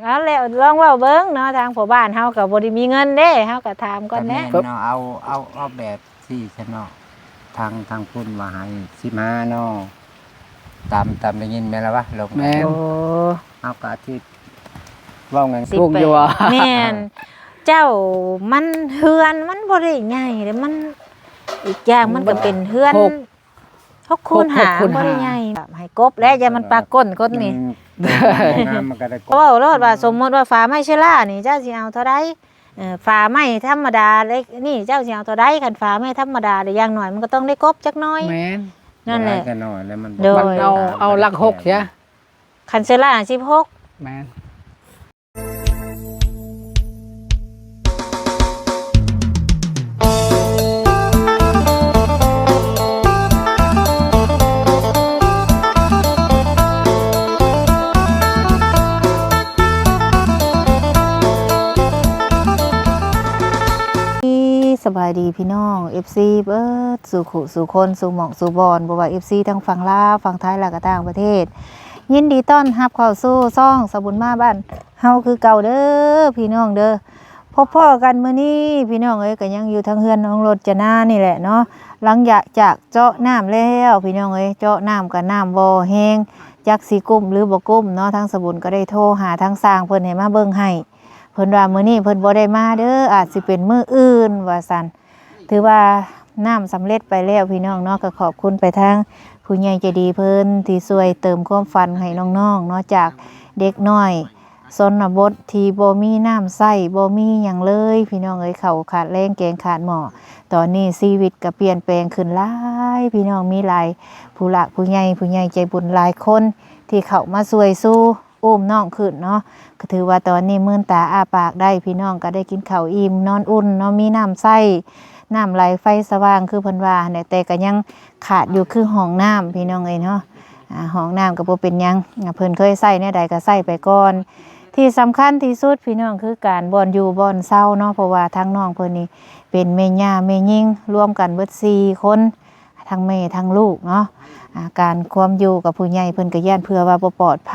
ເອົາແລ້ວ ລອງເວົ້າເບິ່ງເນາະ ທາງພໍ່ບ້ານເຮົາກໍບໍ່ໄດ້ມີເງິນເດ້ ເຮົາກໍຖາມກ່ອນແຫຼະ. ກໍແມ່ນເນາະ ເອົາ ເອົາ ເອົາແບບຊີ້ຊະເນາະ ທາງ ທາງພຸ້ນວ່າໃຫ້ສິບຫ້າເນາະ ຕາມ ຕາມໄດ້ຍິນແມ່ນລະວະ ລົງ ແມ່ນ ໂອ້ ເຮົາກໍອະທິດ ເວົ້າງ່າຍ ຊິໄປ ແມ່ນ ເຈົ້າ ມັນ ເຮືອນມັນບໍ່ໄດ້ໃຫຍ່ເດ້ ມັນ ອີກຢ່າງມັນກໍເປັນເຮືອນ ຫົກ ຫົກຄູນຫ້າ ຫົກຄູນຫ້າ ບໍ່ໄດ້ໃຫຍ່ ໃຫ້ກົບແຫຼະ ຢ່າມັນປາກກົ້ນຄົນນີ້ ອືມ ງາມມັນກໍໄດ້ກົບ ເວົ້າໂລດວ່າ ສົມມຸດວ່າຝາໄມ້ເຊລານີ້ ເຈົ້າຊິເອົາເທົ່າໃດ? ເອີ ຝາໄມ້ທຳມະດາເລັກນີ້ ເຈົ້າຊິເອົາເທົ່າໃດ? ຄັນຝາໄມ້ທຳມະດາ ຢ່າງໜ້ອຍມັນກໍຕ້ອງໄດ້ກົບຈັກໜ້ອຍ ແມ່ນ ນັ້ນແຫຼະ ບໍ່ຫຼາຍກໍໜ້ອຍແລ້ວ ມັນ ໂດຍ ມັນເອົາ ເອົາຫຼັກຫົກເສຍ ຄັນເຊລາ ສິບຫົກ ແມ່ນ. ສະບາຍດີພີ່ນ້ອງ ເອັຟຊີ ເບິດສູ່ຄູ່ສູ່ຄົນ ສູ່ໝ່ອງສູ່ບ່ອນ ບໍ່ວ່າ ເອັຟຊີ ທັງຝັ່ງລາວ ຝັ່ງໄທ ແລະ ກໍຕ່າງປະເທດ ຍິນດີຕ້ອນຮັບເຂົ້າສູ່ຊ່ອງສາວບຸນມາບ້ານ ເຮົາຄືເກົ່າເດີພີ່ນ້ອງເດີ. ພົບພໍ້ກັນມື້ນີ້ພີ່ນ້ອງເອີຍ ກໍຍັງຢູ່ທາງເຮືອນນ້ອງລົດຈະນານີ້ແຫຼະເນາະ. ຫຼັງຈາກ ຈາກເຈາະນ້ຳແລ້ວພີ່ນ້ອງເອີຍ ເຈາະນ້ຳກໍນ້ຳບໍ່ແຮງ ຈັກຊິກຸ້ມຫຼືບໍ່ກຸ້ມເນາະ. ທາງສາວບຸນກໍໄດ້ໂທຫາທາງຊ່າງເພິ່ນໃຫ້ມາເບິ່ງໃຫ້ ເພິ່ນວ່າມື້ນີ້ເພິ່ນບໍ່ໄດ້ມາເດີ ອາດຊິເປັນມື້ອື່ນວ່າຊັ້ນ. ຖືວ່ານ້ຳສຳເລັດໄປແລ້ວພີ່ນ້ອງເນາະ ກໍຂອບຄຸນໄປທາງຜູ້ໃຫຍ່ໃຈດີເພິ່ນທີ່ຊ່ວຍເຕີມຄວາມຝັນໃຫ້ນ້ອງໆເນາະ ຈາກເດັກນ້ອຍຊົນນະບົດທີ່ບໍ່ມີນ້ຳໃຊ້ ບໍ່ມີຫຍັງເລີຍພີ່ນ້ອງເອີຍ ເຂົ້າຂາດແລງແກງຂາດໝໍ້. ຕອນນີ້ຊີວິດກໍປ່ຽນແປງຂຶ້ນຫຼາຍພີ່ນ້ອງ ມີຫຼາຍຜູ້ຫຼັກຜູ້ໃຫຍ່ ຜູ້ໃຫຍ່ໃຈບຸນຫຼາຍຄົນທີ່ເຂົ້າມາຊ່ວຍຊູ ອຸ້ມນ້ອງຂຶ້ນເນາະ ກໍຖືວ່າຕອນນີ້ມືນຕາອ້າປາກໄດ້ ພີ່ນ້ອງກໍໄດ້ກິນເຂົ້າອີ່ມນອນອຸ່ນເນາະ ມີນ້ຳໃຊ້ ນ້ຳໄຫຼໄຟສະຫວ່າງຄືເພິ່ນວ່າຫັ້ນແຫຼະ ແຕ່ກໍຍັງຂາດຢູ່ຄືຫ້ອງນ້ຳພີ່ນ້ອງເອີຍເນາະ. ອາ ຫ້ອງນ້ຳກໍບໍ່ເປັນຫຍັງ ອາ ເພິ່ນເຄີຍໃຊ້ແນວໃດກໍໃຊ້ໄປກ່ອນ. ທີ່ສຳຄັນທີ່ສຸດພີ່ນ້ອງ ຄືການບ່ອນຢູ່ບ່ອນເຊົາເນາະ ເພາະວ່າທາງນ້ອງເພິ່ນນີ້ເປັນແມ່ຍ່າແມ່ຍິງລວມກັນເບິດສີ່ຄົນ ທັງແມ່ທັງລູກເນາະ ອາ ການຄວາມຢູ່ກັບຜູ້ໃຫຍ່ເພິ່ນກໍຢ້ານເພື່ອວ່າບໍ່ປອດໄພ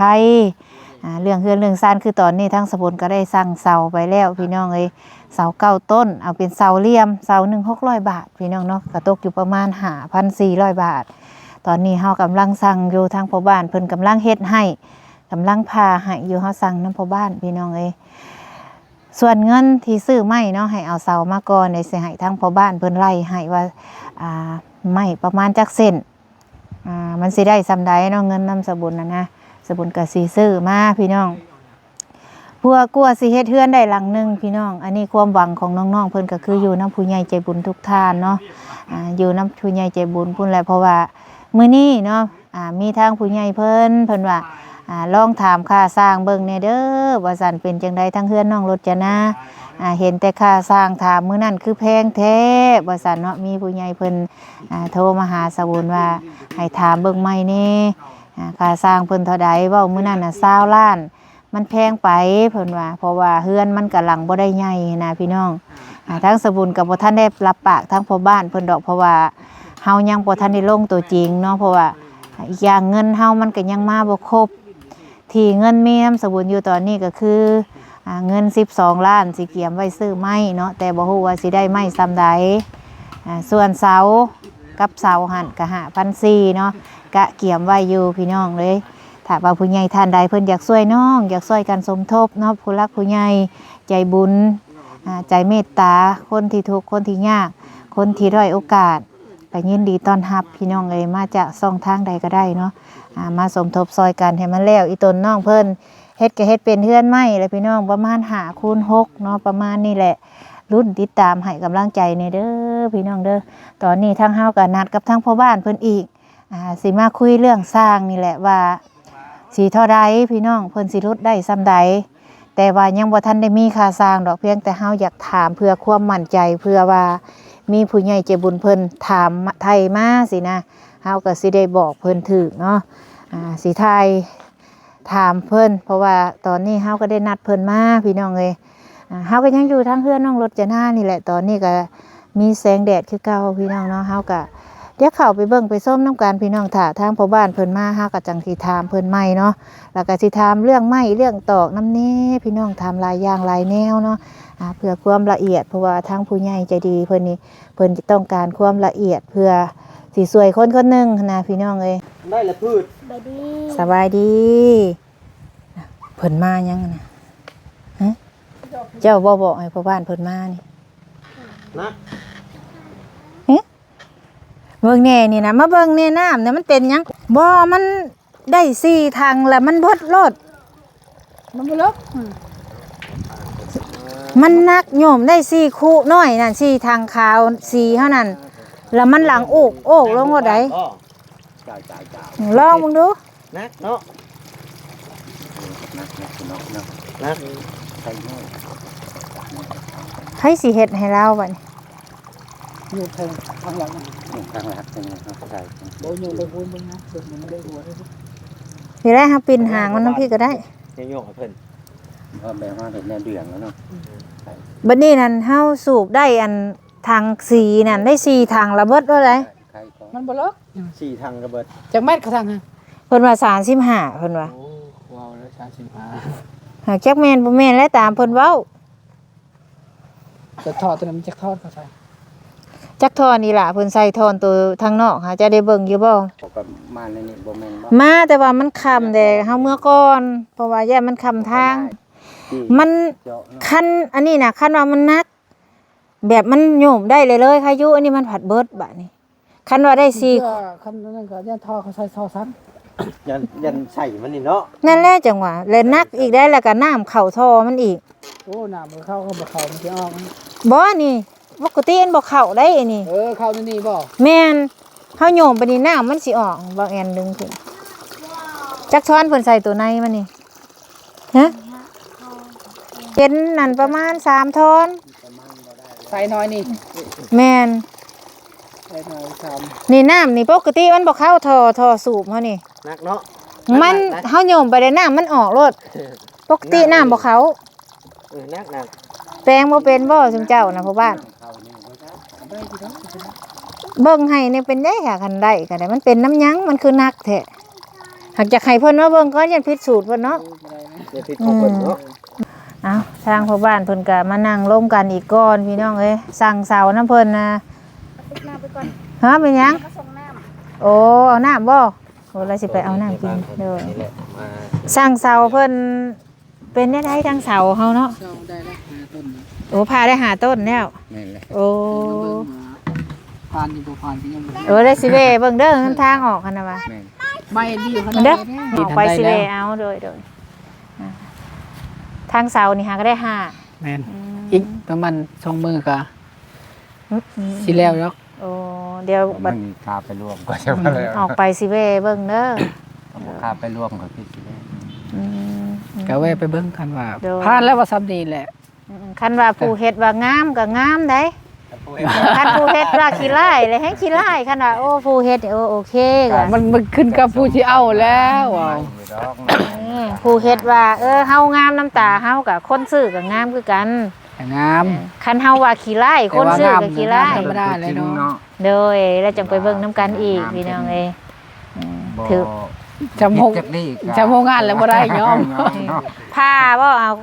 ອາ ເລື່ອງເຮືອນເລື່ອງຊານ ຄືຕອນນີ້ທາງສາວບຸນກໍໄດ້ສັ່ງເສົາໄປແລ້ວພີ່ນ້ອງເອີຍ ເສົາເກົ້າຕົ້ນ ເອົາເປັນເສົາຫຼ່ຽມ ເສົາໜຶ່ງຫົກຮ້ອຍບາດພີ່ນ້ອງເນາະ ກໍຕົກຢູ່ປະມານຫ້າພັນສີ່ຮ້ອຍບາດ. ຕອນນີ້ເຮົາກຳລັງສັ່ງຢູ່ ທາງພໍ່ບ້ານເພິ່ນກຳລັງເຮັດໃຫ້ ກຳລັງຜ່າໃຫ້ຢູ່ ເຮົາສັ່ງນຳພໍ່ບ້ານພີ່ນ້ອງເອີຍ. ສ່ວນເງິນທີ່ຊື້ໄມ້ເນາະ ໃຫ້ເອົາເສົາມາກ່ອນ ດຽວຊິໃຫ້ທາງພໍ່ບ້ານເພິ່ນໄລ່ໃຫ້ວ່າ ອ່າ ໄມ້ປະມານຈັກເສັ້ນ ອ່າ ມັນຊິໄດ້ສ່ຳໃດເນາະ ເງິນນຳສາວບຸນນະນະ ສາວບຸນກໍຊິຊື້ມາພີ່ນ້ອງ. ເພື່ອ ກວ່າຊິເຮັດເຮືອນໄດ້ຫຼັງໜຶ່ງພີ່ນ້ອງ ອັນນີ້ຄວາມຫວັງຂອງນ້ອງໆເພິ່ນກໍຄືຢູ່ນຳຜູ້ໃຫຍ່ໃຈບຸນທຸກທ່ານເນາະ ອ່າ ຢູ່ນຳຜູ້ໃຫຍ່ໃຈບຸນພຸ້ນແຫຼະ ເພາະວ່າມື້ນີ້ເນາະ ອ່າ ມີທາງຜູ້ໃຫຍ່ເພິ່ນ ເພິ່ນວ່າ ອ່າ ລອງຖາມຄ່າສ້າງເບິ່ງແດ່ເດີ ວ່າຊັ້ນ ເປັນຈັ່ງໃດທາງເຮືອນນ້ອງລົດຈະນາ ອ່າ ເຫັນແຕ່ຄ່າສ້າງ ຖາມມື້ນັ້ນຄືແພງແທ້ ວ່າຊັ້ນເນາະ. ມີຜູ້ໃຫຍ່ເພິ່ນ ອ່າ ໂທມາຫາສາວບຸນວ່າ ໃຫ້ຖາມເບິ່ງໃໝ່ແດ່ ອ່າ ຄ່າສ້າງເພິ່ນເທົ່າໃດ ເວົ້າມື້ນັ້ນນະຊາວລ້ານ ມັນແພງໄປ ເພິ່ນວ່າ ເພາະວ່າເຮືອນມັນກະຫຼັງບໍ່ໄດ້ໃຫຍ່ນະພີ່ນ້ອງ. ອ່າ ທາງສາວບຸນກໍບໍ່ທັນໄດ້ຮັບປາກທາງພໍ່ບ້ານເພິ່ນດອກ ເພາະວ່າເຮົາຍັງບໍ່ທັນໄດ້ລົງຕົວຈິງເນາະ ເພາະວ່າອີກຢ່າງເງິນເຮົາມັນກໍຍັງມາບໍ່ຄົບ. ທີ່ເງິນມີນຳສາວບຸນຢູ່ຕອນນີ້ກໍຄື ອ່າ ເງິນສິບສອງລ້ານ ຊິກຽມໄວ້ຊື້ໄມ້ເນາະ ແຕ່ບໍ່ຮູ້ວ່າຊິໄດ້ໄມ້ສ່ຳໃດ. ອ່າ ສ່ວນເສົາກັບເສົາຫັ້ນກະຫ້າພັນສີ່ເນາະ ກະກຽມໄວ້ຢູ່ພີ່ນ້ອງເອີຍ. ຖ້າວ່າຜູ້ໃຫຍ່ທ່ານໃດເພິ່ນຢາກຊ່ວຍນ້ອງ ຢາກຊ່ວຍກັນສົມທົບເນາະ ຜູ້ຫຼັກຜູ້ໃຫຍ່ໃຈບຸນ ອ່າ ໃຈເມດຕາ ຄົນທີ່ທຸກ ຄົນທີ່ຍາກ ຄົນທີ່ດ້ອຍໂອກາດ ກໍຍິນດີຕ້ອນຮັບພີ່ນ້ອງເອີຍ ມາຈາກຊ່ອງທາງໃດກໍໄດ້ເນາະ ອ່າ ມາສົມທົບຊ່ອຍກັນໃຫ້ມັນແລ້ວ. ອີ່ຕົນນ້ອງເພິ່ນເຮັດກໍເຮັດເປັນເຮືອນໄມ້ແຫຼະພີ່ນ້ອງ ປະມານຫ້າຄູນຫົກເນາະ ປະມານນີ້ແຫຼະ. ລຸ້ນຕິດຕາມໃຫ້ກຳລັງໃຈແດ່ເດີພີ່ນ້ອງເດີ. ຕອນນີ້ທາງເຮົາກໍນັດກັບທາງພໍ່ບ້ານເພິ່ນອີກ ອ່າ ຊິມາຄຸຍເລື່ອງສ້າງນີ້ແຫຼະວ່າຊິເທົ່າໃດພີ່ນ້ອງ ເພິ່ນຊິຫຼຸດໄດ້ສ່ຳໃດ. ແຕ່ວ່າຍັງບໍ່ທັນໄດ້ມີຄ່າສ້າງດອກ ພຽງແຕ່ເຮົາຢາກຖາມເພື່ອຄວາມໝັ້ນໃຈ ເພື່ອວ່າມີຜູ້ໃຫຍ່ໃຈບຸນເພິ່ນຖາມມາ ໄຖ່ມາຊີ້ນະ ເຮົາກໍຊິໄດ້ບອກເພິ່ນຖືກເນາະ ອ່າ ຊິຖ່າຍ ຖາມເພິ່ນ ເພາະວ່າຕອນນີ້ເຮົາກໍໄດ້ນັດເພິ່ນມາພີ່ນ້ອງເອີຍ. ອ່າ ເຮົາກໍຍັງຢູ່ທາງເຮືອນນ້ອງລົດຈະນານີ້ແຫຼະ ຕອນນີ້ກໍມີແສງແດດຄືເກົ່າພີ່ນ້ອງເນາະ. ເຮົາກໍ ດຽວເຂົ້າໄປເບິ່ງໄປຊົມນຳກັນພີ່ນ້ອງ. ຖ້າທາງພໍ່ບ້ານເພິ່ນມາ ເຮົາກໍຈັ່ງຊິຖາມເພິ່ນໃໝ່ເນາະ ແລ້ວກໍຊິຖາມເລື່ອງໄມ້ເລື່ອງຕອກນຳແດ່ພີ່ນ້ອງ, ຖາມຫຼາຍຢ່າງຫຼາຍແນວເນາະ ອ່າ ເພື່ອຄວາມລະອຽດ ເພາະວ່າທາງຜູ້ໃຫຍ່ໃຈດີເພິ່ນນີ້ ເພິ່ນຈະຕ້ອງການຄວາມລະອຽດ ເພື່ອຊິຊ່ວຍຄົນຄົນໜຶ່ງຫັ້ນນະພີ່ນ້ອງເອີຍ. ໄດ້ລະພືດ. ສະບາຍດີ. ສະບາຍດີ. ເພິ່ນມາຫຍັງນະ? ຮະ? ເຈົ້າບໍ່ບອກໃຫ້ພໍ່ບ້ານເພິ່ນມານີ້? ນະ? ຮະ? ເບິ່ງແດ່ນີ້ນະ ມາເບິ່ງແດ່ ນ້ຳນະມັນເປັນຫຍັງ? ບໍ່ ມັນໄດ້ສີ່ຖັງລະມັນເບິດໂລດ. ມັນບໍ່ເລິກ. ອືມ ມັນໜັກ ໂຍມໄດ້ສີ່ຄຸນ້ອຍນັ້ນ ສີ່ຖັງຂາວສີເຮົານັ້ນ ລະມັນຫຼັງໂອກໂອກລົງໂລດໃດ. ລອງເບິ່ງດູ. ໜັກເນາະ. ໜັກ ໜັກເນາະ ໜັກ. ໃສ່ໜ້ອຍ ໃຜຊິເຮັດໃຫ້ລາວບັດນີ້? ຢູ່ທາງ ທາງຫຼັງ ທາງຫຼັງເນາະ ໃສ່ ບໍ່ໂຍກໄປພຸ້ນເບິ່ງນະ ເບິ່ງມັນໄດ້ຫົວເດ້. ນີ້ແຫຼະ ເຮົາປິ່ນຫາງມັນນຳພີ້ກໍໄດ້ ໂຍກໃຫ້ເພິ່ນ ເອີ ແບບວ່າເຮັດແນວເດືອງແລ້ວເນາະ. ບັດນີ້ນັ້ນ ເຮົາສູບໄດ້ອັນຖັງສີນັ້ນ ໄດ້ສີ່ຖັງລະເບິດໂລດໃດ. ມັນບໍ່ເລິກ. ສີ່ຖັງລະເບິດ. ຈັກແມັດກະຖັງຫັ້ນ? ເພິ່ນວ່າສາມສິບຫ້າ ເພິ່ນວ່າ. ໂອ້ ເວົ້າແລ້ວສາມສິບຫ້າ ຫາກຈັກແມ່ນບໍ່ແມ່ນແຫຼະ ຕາມເພິ່ນເວົ້າ. ແຕ່ທໍ່ໂຕນັ້ນມັນຈັກທໍ່ເຂົາໃສ່? ຈັກທໍ່ນີ້ລະ ເພິ່ນໃສ່ທໍ່ໂຕທາງນອກຫາ ເຈົ້າໄດ້ເບິ່ງຢູ່ບໍ່? ເຂົາກໍມາໃນນີ້ບໍ່ແມ່ນບໍ່? ມາ ແຕ່ວ່າມັນຄ່ຳແດ່ ເຮົາເມືອກ່ອນ ເພາະວ່າຢ້ານມັນຄ່ຳທາງ. ມັນ ຄັນອັນນີ້ນະ ຄັນວ່າມັນໜັກ ແບບມັນໂຍມໄດ້ເລີຍໆ ຄາຍຸ ອັນນີ້ມັນພັດເບິດບາດນີ້. ຄັນວ່າໄດ້ສີ່ ເທື່ອ ຄັນນັ້ນກໍຢ້ານທໍ່ເຂົາໃສ່ທໍ່ຊ້ຳ ຢ້ານ ຢ້ານໃສ່ມັນນີ້ເນາະ. ນັ້ນແຫຼະຈັ່ງວ່າ ແລະໜັກອີກໄດ໋ ແລ້ວກໍນ້ຳເຂົ້າທໍ່ມັນອີກ. ໂອ້ ນ້ຳບໍ່ເຂົ້າ ກໍບໍ່ເຂົ້າ ມັນຊິອອກ. ບໍ່ ນີ້ ປົກກະຕິມັນບໍ່ເຂົ້າໄດ໋ ອັນນີ້. ເອີ ເຂົ້າໃນນີ້ບໍ່? ແມ່ນ ເຮົາໂຍມໄປນີ້ ນ້ຳມັນຊິອອກ. ບ່າວແອນດຶງຂຶ້ນ ຈັກຊ້ອນເພິ່ນໃສ່ໂຕໃນມັນນີ້? ຮະ? ເຫັນນັ້ນປະມານສາມທ່ອນ. ໃສ່ໜ້ອຍນີ້. ແມ່ນ ໃສ່ໜ້ອຍສາມ. ນີ້ນ້ຳນີ້ປົກກະຕິມັນບໍ່ເຂົ້າທໍ່ ທໍ່ສູບເຮົານີ້. ໜັກເນາະ. ມັນ ໜັກ ເຮົາໂຍມໄປແລ້ວນ້ຳມັນອອກໂລດ. ປົກກະຕິນ້ຳບໍ່ເຂົ້າ. ເອີ ໜັກ ໜັກ. ແປງບໍ່ເປັນບໍ່ຊຸມເຈົ້ານະ ພໍ່ບ້ານ? ເບິ່ງໃຫ້ແດ່ ເປັນໄດຫາ ຄັນໄດ້ກໍໄດ້. ມັນເປັນນຳຫຍັງ ມັນຄືໜັກແທ້? ຫາກຢາກໃຫ້ເພິ່ນມາເບິ່ງກ່ອນ ຢ້ານຜິດສູດເພິ່ນເນາະ. ຢ່າຜິດຂອງເພິ່ນເນາະ. ອືມ ເອົ້າ ທາງພໍ່ບ້ານເພິ່ນກໍມານັ່ງລົມກັນອີກກ່ອນ ພີ່ນ້ອງເອີຍ. ສັ່ງເສົານຳເພິ່ນນະ. ເອົາຕິກນ້ຳໄປກ່ອນ. ຮະ ເປັນຫຍັງ? ມາສົ່ງນ້ຳ. ໂອ້ ເອົານ້ຳບໍ່? ໂອ້ ລາວຊິໄປເອົານ້ຳກິນ. ໂດຍ ສັ່ງເສົາເພິ່ນ ເປັນແນວໃດທາງເສົາເຮົາເນາະ? ເສົາໄດ້ແລ້ວຫ້າຕົ້ນ. ໂອ້ ຜ່າໄດ້ຫ້າຕົ້ນແລ້ວ. ແມ່ນແຫຼະ. ໂອ້ ຜ່ານຢູ່ບໍ່ຜ່ານກໍຍັງບໍ່. ເອີ ໄດ້ຊິແວ່ເບິ່ງເດີ ນຳທາງອອກຫັ້ນນະວ່າ. ແມ່ນ ໄມ້ດີຂະໜາດໃດເດ້. ອອກໄປຊິແວ່ເອົາ. ໂດຍ ໂດຍ. ອ່າ ທາງເສົານີ້ຫາກໍໄດ້ຫ້າ. ແມ່ນ. ອືມ ອີກປະມານສອງມື້ກໍ ອືມ ຊິແລ້ວດອກ. ໂອ້ ດຽວບັດ ມັນຂ້າໄປລວມກ່ອນ ອືມ ຈະມາແລ້ວ. ອອກໄປຊິແວ່ເບິ່ງເດີ ຂ້າໄປລວມກ່ອນ ຄືຊິແວ່. ອືມ ກໍແວ່ໄປເບິ່ງ ຄັນວ່າ ໂດຍ ຜ່ານແລ້ວວ່າສ່ຳນີ້ແຫຼະ. ອືມ ຄັນວ່າຜູ້ເຮັດວ່າງາມກໍງາມໄດ໋. ຄັນຜູ້ເຮັດວ່າຂີ້ຮ້າຍແລ້ວແຮ່ງຂີ້ຮ້າຍ. ຄັນວ່າ ໂອ້ ຜູ້ເຮັດນີ້ ໂອ້ ໂອເຄ ກໍ ມັນ ມັນຂຶ້ນກັບຜູ້ຊິເອົາແລ້ວ. ເອີ ຜູ້ເຮັດວ່າ ເອີ ເຮົາງາມນຳຕາເຮົາ ກໍຄົນຊື້ກໍງາມຄືກັນ. ງາມ. ເອີ ຄັນເຮົາວ່າຂີ້ຮ້າຍ ຄົນຊື້ກໍຂີ້ຮ້າຍ. ແຕ່ວ່າງາມ ງາມທຳມະດາແຫຼະເນາະ. ໂດຍ ແລ້ວຈັ່ງໄປເບິ່ງນຳກັນອີກ ພີ່ນ້ອງເອີຍ. ອືມ ບໍ່ ຖືກ ຈຳໂຮງ ຈຳໂຮງງານແລ້ວບໍ່ໄດ້ ຍອມ. ຜ່າບໍ່? ເອົາ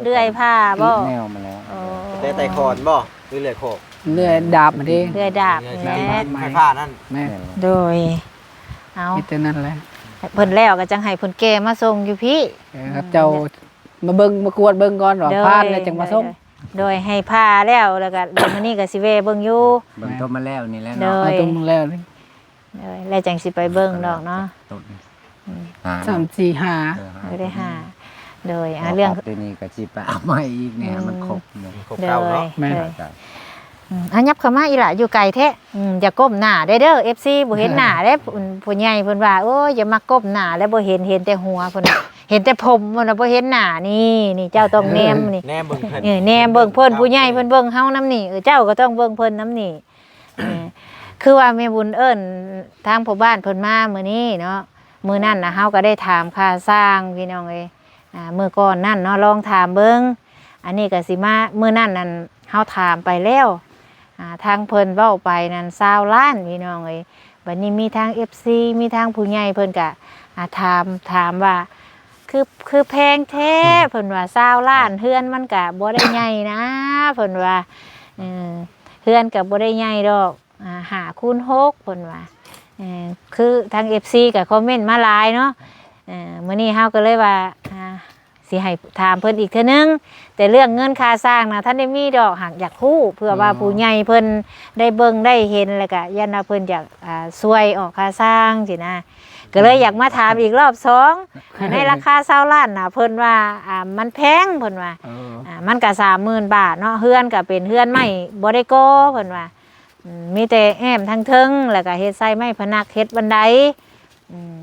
ເລື່ອຍຜ່າບໍ່? ແນວມາແລ້ວ. ໂອ້ ແຕ່ໄຕ່ຂອນບໍ່? ຫຼືເລື່ອຍໂຄກ? ເລື່ອຍດາບເດ້. ເລື່ອຍດາບນີ້ແຫຼະ ໄຟຟ້ານັ້ນ. ແມ່ນ. ໂດຍ ເອົາ ມີແຕ່ນັ້ນແຫຼະ. ເພິ່ນແລ້ວກໍຈັ່ງໃຫ້ເພິ່ນແກ່ມາສົ່ງຢູ່ພີ້. ເອີ ເຈົ້າ ມາເບິ່ງ ມາກວດເບິ່ງກ່ອນວ່າ ໂດຍ ຜ່ານແລ້ວຈັ່ງມາສົ່ງ. ໂດຍ ໃຫ້ຜ່າແລ້ວ ແລ້ວກໍດຽວມື້ນີ້ກໍຊິແວ່ເບິ່ງຢູ່ ເບິ່ງຕົວມາແລ້ວນີ້ແຫຼະເນາະ. ໂດຍ ເອົາຕົວມາແລ້ວນີ້. ໂດຍ ແລ້ວຈັ່ງຊິໄປເບິ່ງດອກເນາະ. ຕົ້ນ ອືມ ສາມ ສີ່ ຫ້າ. ເອີ ຫ້າ ກໍໄດ້ຫ້າ. ໂດຍ ອ່າ ເລື່ອງ ດຽວນີ້ກໍຊິໄປເອົາໃໝ່ອີກນີ້ ໃຫ້ມັນຄົບເນາະ. ຄົບເກົ່າເນາະ. ໂດຍ ແມ່ນ. ໂດຍ ອືມ ອ່ະ ຫຍັບເຂົ້າມາອີກລະ ຢູ່ໄກແທ້. ອືມ ຢ່າກົ້ມໜ້າໄດ້ເດີ ເອັຟຊີ ບໍ່ເຫັນໜ້າເດ້. ຜູ້ໃຫຍ່ເພິ່ນວ່າ ໂອ້ຍ ຢ່າມາກົ້ມໜ້າແລ້ວ ບໍ່ເຫັນ ເຫັນແຕ່ຫົວເພິ່ນ ເຫັນແຕ່ຜົມເພິ່ນ ບໍ່ເຫັນໜ້າ. ນີ້ ນີ້ເຈົ້າຕ້ອງແນມນີ້ ແນມເບິ່ງເພິ່ນ ເອີ ແນມເບິ່ງເພິ່ນ. ຜູ້ໃຫຍ່ເພິ່ນເບິ່ງເຮົານຳນີ້ ເອີ ເຈົ້າກໍຕ້ອງເບິ່ງເພິ່ນນຳນີ້. ເອີ ຄືວ່າແມ່ບຸນເອີ້ນທາງພໍ່ບ້ານເພິ່ນມາມື້ນີ້ເນາະ ມື້ນັ້ນນະ ເຮົາກໍໄດ້ຖາມຄ່າຊ່າງ ພີ່ນ້ອງເອີຍ. ອ່າ ມື້ກ່ອນນັ້ນເນາະ ລອງຖາມເບິ່ງ. ອັນນີ້ກໍຊິມາ ມື້ນັ້ນນັ້ນເຮົາຖາມໄປແລ້ວ ອ່າ ທາງເພິ່ນເວົ້າໄປນັ້ນຊາວລ້ານ ພີ່ນ້ອງເອີຍ. ບັດນີ້ມີທາງເອັຟຊີ ມີທາງຜູ້ໃຫຍ່ເພິ່ນກະ ອ່າ ຖາມ ຖາມວ່າ ຄື ຄືແພງແທ້ ເພິ່ນວ່າ ຊາວລ້ານ ເຮືອນມັນກະບໍ່ໄດ້ໃຫຍ່ນະ ເພິ່ນວ່າ ເອີ ເຮືອນກະບໍ່ໄດ້ໃຫຍ່ດອກ ອ່າ ຫ້າຄູນຫົກ ເພິ່ນວ່າ ເອີ ຄືທາງເອັຟຊີກະຄອມເມັນມາຫຼາຍເນາະ. ເອີ ມື້ນີ້ເຮົາກໍເລີຍວ່າ ອ່າ ຊິໃຫ້ຖາມເພິ່ນອີກເທື່ອໜຶ່ງ ແຕ່ເລື່ອງເງິນຄ່າສ້າງນະ ທັນໄດ້ມີດອກ ຫາກຢາກຮູ້ ເພື່ອວ່າ ເອີ ຜູ້ໃຫຍ່ເພິ່ນໄດ້ເບິ່ງໄດ້ເຫັນ ແລ້ວກະຢ້ານວ່າເພິ່ນຢາກ ອ່າ ຊ່ວຍອອກຄ່າສ້າງຊີ້ນະ ກໍເລີຍຢາກມາຖາມອີກລອບສອງ ໃນລາຄາຊາວລ້ານນະ ເພິ່ນວ່າ ອ່າ ມັນແພງ ເພິ່ນວ່າ ເອີ ອ່າ ມັນກະສາມໝື່ນບາດເນາະ ເຮືອນກະເປັນເຮືອນໄມ້ບໍ່ໄດ້ກໍ່ ເພິ່ນວ່າ ອືມ ມີແຕ່ແອ້ມທາງເທິງ ແລ້ວກະເຮັດໃສ່ໄມ້ພະນັກ ເຮັດບັນໄດ ອືມ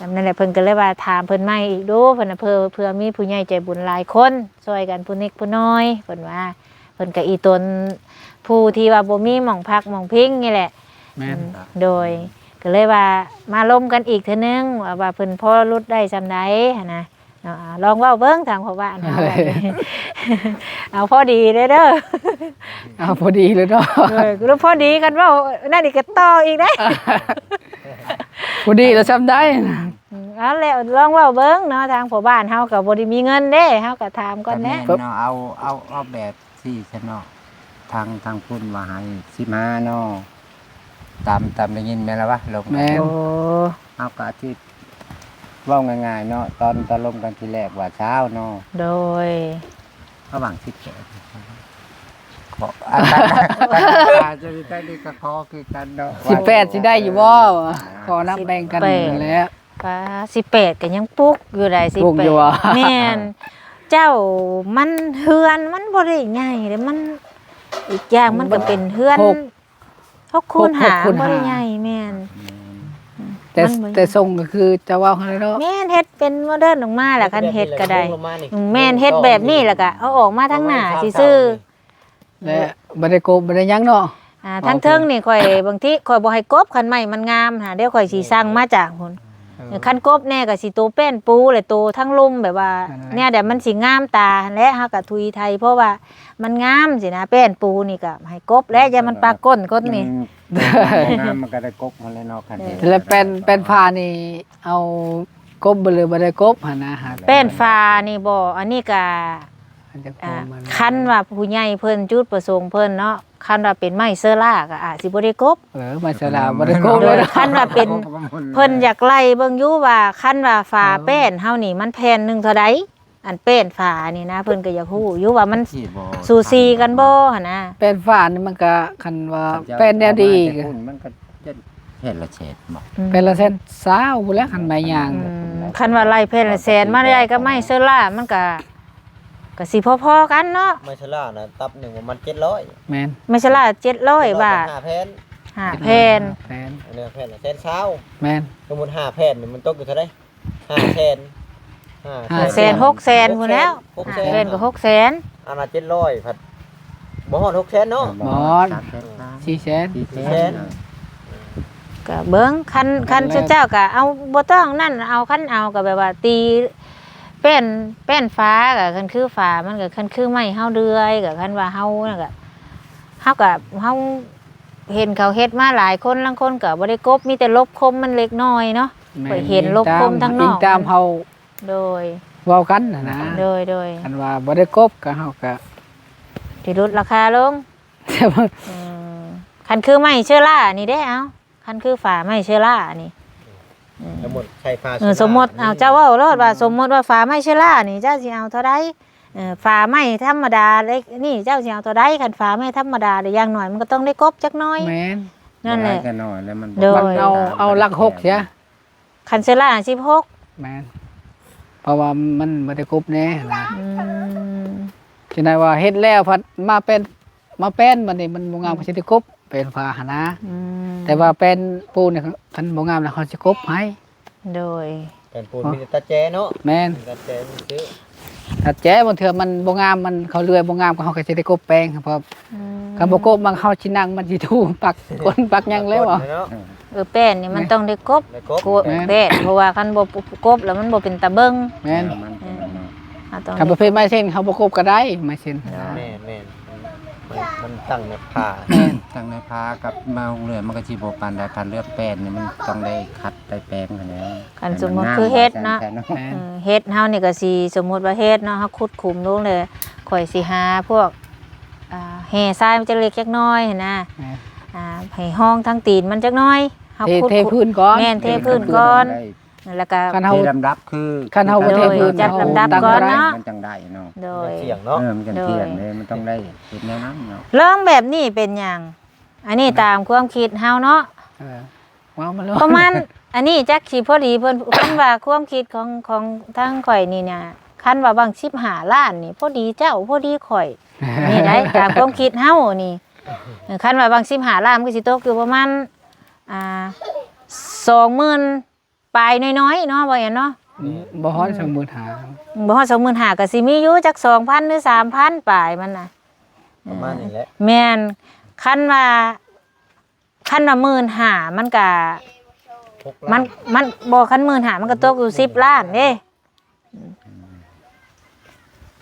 ຈຳນັ້ນແຫຼະ ເພິ່ນກໍເລີຍວ່າຖາມເພິ່ນໃໝ່ອີກດູ ເພິ່ນ ເພື່ອ ເພື່ອມີຜູ້ໃຫຍ່ໃຈບຸນຫຼາຍຄົນຊ່ອຍກັນຜູ້ນິດຜູ້ໜ້ອຍ ເພິ່ນວ່າ ເພິ່ນກໍອີຕົນຜູ້ທີ່ວ່າບໍ່ມີໝ່ອງພັກໝ່ອງພິງນີ້ແຫຼະ. ແມ່ນ ອືມ ໂດຍ ກໍເລີຍວ່າມາລົມກັນອີກເທື່ອໜຶ່ງ ວ່າ ວ່າເພິ່ນພໍຫຼຸດໄດ້ສ່ຳໃດຫັ້ນນະ. ເນາະ ລອງເວົ້າເບິ່ງທາງພໍ່ບ້ານເຮົາ ເອົາພໍດີເດີ້ ເດີ້ ເອົາພໍດີເລີຍເນາະ ເອີ ກໍພໍດີ ຄັນເວົ້ານັ້ນອີກກໍຕໍ່ອີກເດ້ ພໍດີແລ້ວສ່ຳໃດ. ອືມ ເອົາແລ້ວ ລອງເວົ້າເບິ່ງເນາະ ທາງພໍ່ບ້ານເຮົາກໍບໍ່ໄດ້ມີເງິນເດ້ ເຮົາກໍຖາມກ່ອນແຫຼະ ກໍແມ່ນເນາະ ເອົາ ເອົາ ເອົາແບບ ຊີ້ຊະເນາະ ທາງ ທາງພຸ້ນວ່າໃຫ້ສິບຫ້າເນາະ ຕາມ ຕາມໄດ້ຍິນແມ່ນລະວະ ລົມ ແມ່ນ ໂອ້ ເຮົາກໍອາທິດ ເວົ້າງ່າຍໆເນາະ ຕອນ ຕອນລົມກັນທີແລກວ່າຊາວເນາະ ໂດຍ ລະຫວ່າງສິບແປດ ຂໍ ອາຈານ ອາຈານ ຈະມີແຕ່ນີ້ກໍຂໍຄືກັນເນາະ ສິບແປດ ຊິໄດ້ຢູ່ບໍ່ ຂໍນັບແບ່ງກັນ ສິບແປດ ແລ້ວ ປາ ສິບແປດ ກໍຍັງປຸກຢູ່ໃດ໋ ປຸກຢູ່ບໍ່ ສິບແປດ ແມ່ນ ເຈົ້າ ມັນ ເຮືອນມັນບໍ່ໄດ້ໃຫຍ່ເດ້ ມັນ ອີກຢ່າງມັນກໍເປັນເຮືອນ ຫົກ ຫົກຄູນຫ້າ ຫົກຄູນຫ້າ ບໍ່ໄດ້ໃຫຍ່ ແມ່ນ ແຕ່ ມັນບໍ່ ແຕ່ຊົງກໍຄືຈະເວົ້າຫັ້ນແຫຼະເນາະ ແມ່ນ ເຮັດເປັນໂມເດີນອອກມາແຫຼະ ຄັນເຮັດກໍໄດ້ ອືມ ແມ່ນ ເຮັດແບບນີ້ແລ້ວກໍເອົາອອກມາທາງໜ້າຊື່ໆ ແລະ ບໍ່ໄດ້ກົບບໍ່ໄດ້ຫຍັງເນາະ ອ່າ ທາງເທິງນີ້ຂ້ອຍ ບາງທີຂ້ອຍບໍ່ໃຫ້ກົບ ຄັນໄມ້ມັນງາມຫັ້ນ ດຽວຂ້ອຍຊິສັ່ງມາຈາກພຸ້ນ ເອີ ຄັນກົບແດ່ກໍຊິໂຕແປ້ນປູ ແລະ ໂຕທັງລຸ່ມ ແບບວ່າ ນັ້ນແຫຼະ ແນວໃດມັນຊິງາມຕາຫັ້ນແຫຼະ ເຮົາກໍທຸຍໄຖ ເພາະວ່າມັນງາມຊີ້ນະ ແປ້ນປູນີ້ກໍໃຫ້ກົບແຫຼະ ຢ່າມັນປາກົ້ນຄົນນີ້ ມັນ ມັນບໍ່ງາມ ມັນກໍໄດ້ກົບຫັ້ນແຫຼະເນາະ ຄັນເຮັດ ແລ້ວແປ້ນ ແປ້ນຝານີ້ ເອົາກົບບໍ່ ຫຼືບໍ່ໄດ້ກົບຫັ້ນນະ ແປ້ນຝານີ້ບໍ່ ອັນນີ້ກະ ອັນຈະ ອ່າ ຂອງມັນ ຄັນວ່າຜູ້ໃຫຍ່ເພິ່ນ ຈຸດປະສົງເພິ່ນເນາະ ຄັນວ່າເປັນໄມ້ເຊີລາກໍອາດຊິບໍ່ໄດ້ກົບ ເອີ ໄມ້ເຊີລາບໍ່ໄດ້ກົບ ໂດຍ ເລີຍ ຄັນວ່າເປັນ ເພິ່ນຢາກໄລ່ເບິ່ງຢູ່ວ່າ ຄັນວ່າຝາ ເອີ ແປ້ນເຮົານີ້ມັນແຜ່ນໜຶ່ງເທົ່າໃດ ອັນແປ້ນຝານີ້ນະ ເພິ່ນກໍຢາກຮູ້ຢູ່ວ່າມັນ ຊິບໍ່ ສູສີກັນບໍ່ຫັ້ນນະ ແປ້ນຝານີ້ມັນກໍ ຄັນວ່າ ຄັນຈະ ແປ້ນແນວດີ ເອົາມາຈາກພຸ້ນ ມັນກໍຈະແຜ່ນລະແສນບໍ່ ອືມ ແຜ່ນລະແສນຊາວພຸ້ນແຫຼະ ຄັນໄມ້ຍາງ ອືມ ຄັນວ່າໄລ່ແຜ່ນລະແສນມາໄດ້ກັບໄມ້ເຊີລາ ມັນກໍ ກໍຊິພໍໆກັນເນາະ ໄມ້ເຊີລານະ ຕັບໜຶ່ງປະມານເຈັດຮ້ອຍ ແມ່ນ ໄມ້ເຊີລາເຈັດຮ້ອຍບາດ ເຈັດຮ້ອຍບາດ ຫ້າແຜ່ນ ຫ້າແຜ່ນ ຫ້າແຜ່ນ ອັນນີ້ແຜ່ນລະແສນຊາວ ແມ່ນ ສົມມຸດຫ້າແຜ່ນນີ້ມັນຕົກຢູ່ເທົ່າໃດ? ຫ້າແສນ ຫ້າແສນ ຫ້າແສນ ຫົກແສນພຸ້ນແລ້ວ ຫົກແສນ ຫ້າແຜ່ນກໍຫົກແສນ ອັນລະເຈັດຮ້ອຍພັດ ບໍ່ຮອດຫົກແສນເນາະ ບໍ່ຮອດ ສີ່ແສນ ສີ່ແສນ ສີ່ແສນ ກໍເບິ່ງ ຄັນ ຄັນເຈົ້າກໍເອົາ ບໍ່ຕ້ອງນັ້ນ ເອົາ ຄັນເອົາກໍແບບວ່າຕີແປ້ນ ແປ້ນຝາ ກໍຄັນຄືຝາມັນ ກໍຄັນຄືໄມ້ເຮົາເດືອຍ ກໍຄັນວ່າເຮົານັ້ນ ກໍເຮົາ ກໍເຮົາເຫັນເຂົາເຮັດມາຫຼາຍຄົນ ລາງຄົນກໍບໍ່ໄດ້ກົບ ມີແຕ່ຫຼົບຄົມມັນເລັກນ້ອຍເນາະ ແມ່ນ ຂ້ອຍເຫັນຫຼົບຄົມທາງນອກ ອີງຕາມເຮົາ ໂດຍ ເວົ້າກັນຫັ້ນນະ ໂດຍ ໂດຍ ຄັນວ່າບໍ່ໄດ້ກົບກໍເຮົາກໍ ຊິຫຼຸດລາຄາລົງ ແຕ່ວ່າ ອືມ ຄັນຄືໄມ້ເຊີລານີ້ເດ້ ເອົາ ຄັນຄືຝາໄມ້ເຊີລານີ້ ອືມ ສົມມຸດໃສ່ຝາ ເອີ ເຊີລາ ສົມມຸດ ເອົາ ເຈົ້າເວົ້າໂລດວ່າ ອືມ ສົມມຸດວ່າຝາໄມ້ເຊີລານີ້ ເຈົ້າຊິເອົາເທົ່າໃດ? ເອີ ຝາໄມ້ທຳມະດາເລັກນີ້ ເຈົ້າຊິເອົາເທົ່າໃດ? ຄັນຝາໄມ້ທຳມະດາ ຢ່າງໜ້ອຍມັນກໍຕ້ອງໄດ້ກົບຈັກໜ້ອຍ ແມ່ນ ນັ້ນແຫຼະ ບໍ່ຫຼາຍກໍໜ້ອຍແລ້ວ ມັນ ໂດຍ ມັນເອົາ ເອົາຫຼັກຫົກເສຍ ຄັນເຊີລາສິບຫົກ ແມ່ນ ເພາະວ່າມັນບໍ່ໄດ້ກົບແນ່ນະ ອືມ ຈັ່ງໃດວ່າເຮັດແລ້ວພັດມາແປ້ນ ມາແປ້ນ ບັດນີ້ມັນບໍ່ງາມ ອືມ ກໍຊິໄດ້ກົບແປ້ນຝາຫັ້ນນະ ອືມ ແຕ່ວ່າແປ້ນປູນນີ້ ຄັນບໍ່ງາມແລ້ວເຮົາຊິກົບໃຫ້ ໂດຍ ແປ້ນປູນມີແຕ່ຕັດແຈເນາະ ແມ່ນ ຕັດແຈຊື່ ຕັດແຈ ບາງເທື່ອມັນບໍ່ງາມ ມັນເຂົາເລື່ອຍບໍ່ງາມ ກໍເຮົາກໍຊິໄດ້ກົບແປງ ເພາະ ອືມ ຄັນບໍ່ກົບມັນ ເຮົາຊິນັ່ງ ມັນຊິຖືປັກກົ້ນປັກຫຍັງແລ້ວ ເນາະ ເອີ ແປ້ນນີ້ມັນ ແມ່ນ ຕ້ອງໄດ້ກົບ ໄດ້ກົບ ກົບ ແມ່ນ ແປ້ນ ເພາະວ່າຄັນບໍ່ ບໍ່ກົບແລ້ວມັນບໍ່ເປັນຕາເບິ່ງ ແມ່ນ ມັນເປັນ ເອີ ເຮົາຕ້ອງ ຄັນປະເພດໄມ້ເຊັນເຮົາບໍ່ກົບກໍໄດ້ ໄມ້ເຊັນ ໂດຍ ແມ່ນໆ ມັນ ມັນຕັ້ງໃນຜ້າ ແມ່ນ ຕັ້ງໃນຜ້າກັບມາຮຸ່ງເຮືອງ ມັນກໍຊິບໍ່ປານໃດ. ຄັນເລື່ອງແປ້ນນີ້ ມັນຕ້ອງໄດ້ຂັດໄດ້ແປງຫັ້ນແຫຼະ. ຄັນສົມມຸດຄືເຮັດເນາະ ໃສ່ເນາະ ແມ່ນ ເອີ ເຮັດເຮົານີ້ກໍຊິ ສົມມຸດວ່າເຮັດເນາະ ເຮົາຂຸດຂຸມລົງແລ້ວ ຂ້ອຍຊິຫາພວກ ອ່າ ແຮ່ຊາຍມັນຈັກເລັກຈັກນ້ອຍຫັ້ນນະ ແມ່ນ ອ່າ ໃຫ້ຮອງທາງຕີນມັນຈັກໜ້ອຍ ເຮົາ ເທ ຂຸດ ເທພື້ນກ່ອນ ແມ່ນ ເທພື້ນກ່ອນ ແລ້ວກໍ ຄັນເຮົາ ເທລຳດັບຄື ຄັນເຮົາບໍ່ເທພື້ນ ຈັດລຳດັບກ່ອນເນາະ ມັນຈັ່ງໄດ້ເນາະ ໂດຍ ມັນຈັ່ງທ່ຽງເນາະ ໂດຍ ເອີ ມັນຈັ່ງທ່ຽງເດ້ ມັນຕ້ອງໄດ້ເຮັດແນວນັ້ນເນາະ. ລອງແບບນີ້ເປັນຫຍັງ? ອັນນີ້ຕາມຄວາມຄິດເຮົາເນາະ ເອີ ເວົ້າມາໂລດ ປະມານ ອັນນີ້ຈັກຊິພໍດີເພິ່ນ ຄັນວ່າຄວາມຄິດຂອງ ຂອງທາງຂ້ອຍນີ້ນະ ຄັນວ່າຫວ່າງສິບຫ້າລ້ານນີ້ ພໍດີເຈົ້າ ພໍດີຂ້ອຍ ນີ້ໄດ໋ ຕາມຄວາມຄິດເຮົານີ້ ຄັນວ່າຫວ່າງສິບຫ້າລ້ານ ມັນກໍຊິຕົກຢູ່ປະມານ ອ່າ ສອງໝື່ນ ປາຍນ້ອຍໆເນາະ ບໍ່ແມ່ນເນາະ ອືມ ບໍ່ຮອດ ອືມ ສອງໝື່ນຫ້າ ບໍ່ຮອດສອງໝື່ນຫ້າ ກໍຊິມີຢູ່ຈັກສອງພັນ ຫຼື ສາມພັນປາຍມັນນະ ປະມານນີ້ແຫຼະ ເອີ ແມ່ນ ຄັນວ່າ ຄັນວ່າໝື່ນຫ້າ ມັນກະ ຫົກລ້ານ ມັນ ມັນ ບໍ່ ຄັນໝື່ນຫ້າ ມັນກະຕົກຢູ່ສິບລ້ານເດ້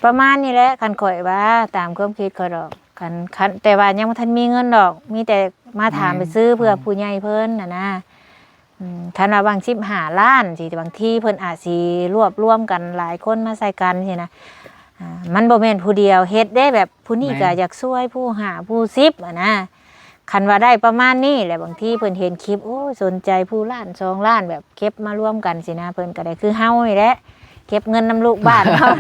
ປະມານນີ້ແຫຼະ ຄັນຂ້ອຍວ່າ ຕາມຄວາມຄິດຂ້ອຍດອກ ຄັນ ຄັນ ແຕ່ວ່າຍັງບໍ່ທັນມີເງິນດອກ ມີແຕ່ມາຖາມ ແມ່ນ ໄປຊື້ເພື່ອ ອໍ ຜູ້ໃຫຍ່ເພິ່ນຫັ້ນນະ ອືມ ຄັນວ່າຫວ່າງສິບຫ້າລ້ານຊີ້ ບາງທີເພິ່ນອາດຊິລວບລວມກັນຫຼາຍຄົນມາໃສ່ກັນຊີ້ນະ ອ່າ ມັນບໍ່ແມ່ນຜູ້ດຽວເຮັດເດ້ ແບບຜູ້ນີ້ ແມ່ນ ກໍຢາກຊ່ວຍ ຜູ້ຫ້າ ຜູ້ສິບ ຫັ້ນນະ. ຄັນວ່າໄດ້ປະມານນີ້ແຫຼະ ບາງທີເພິ່ນເຫັນຄລິບ ໂອ້ ສົນໃຈຜູ້ລ້ານສອງລ້ານ ແບບເກັບມາລວມກັນຊີ້ນະ ເພິ່ນກໍໄດ້ຄືເຮົານີ້ແຫຼະ ເກັບເງິນນຳລູກບ້ານເຮົາ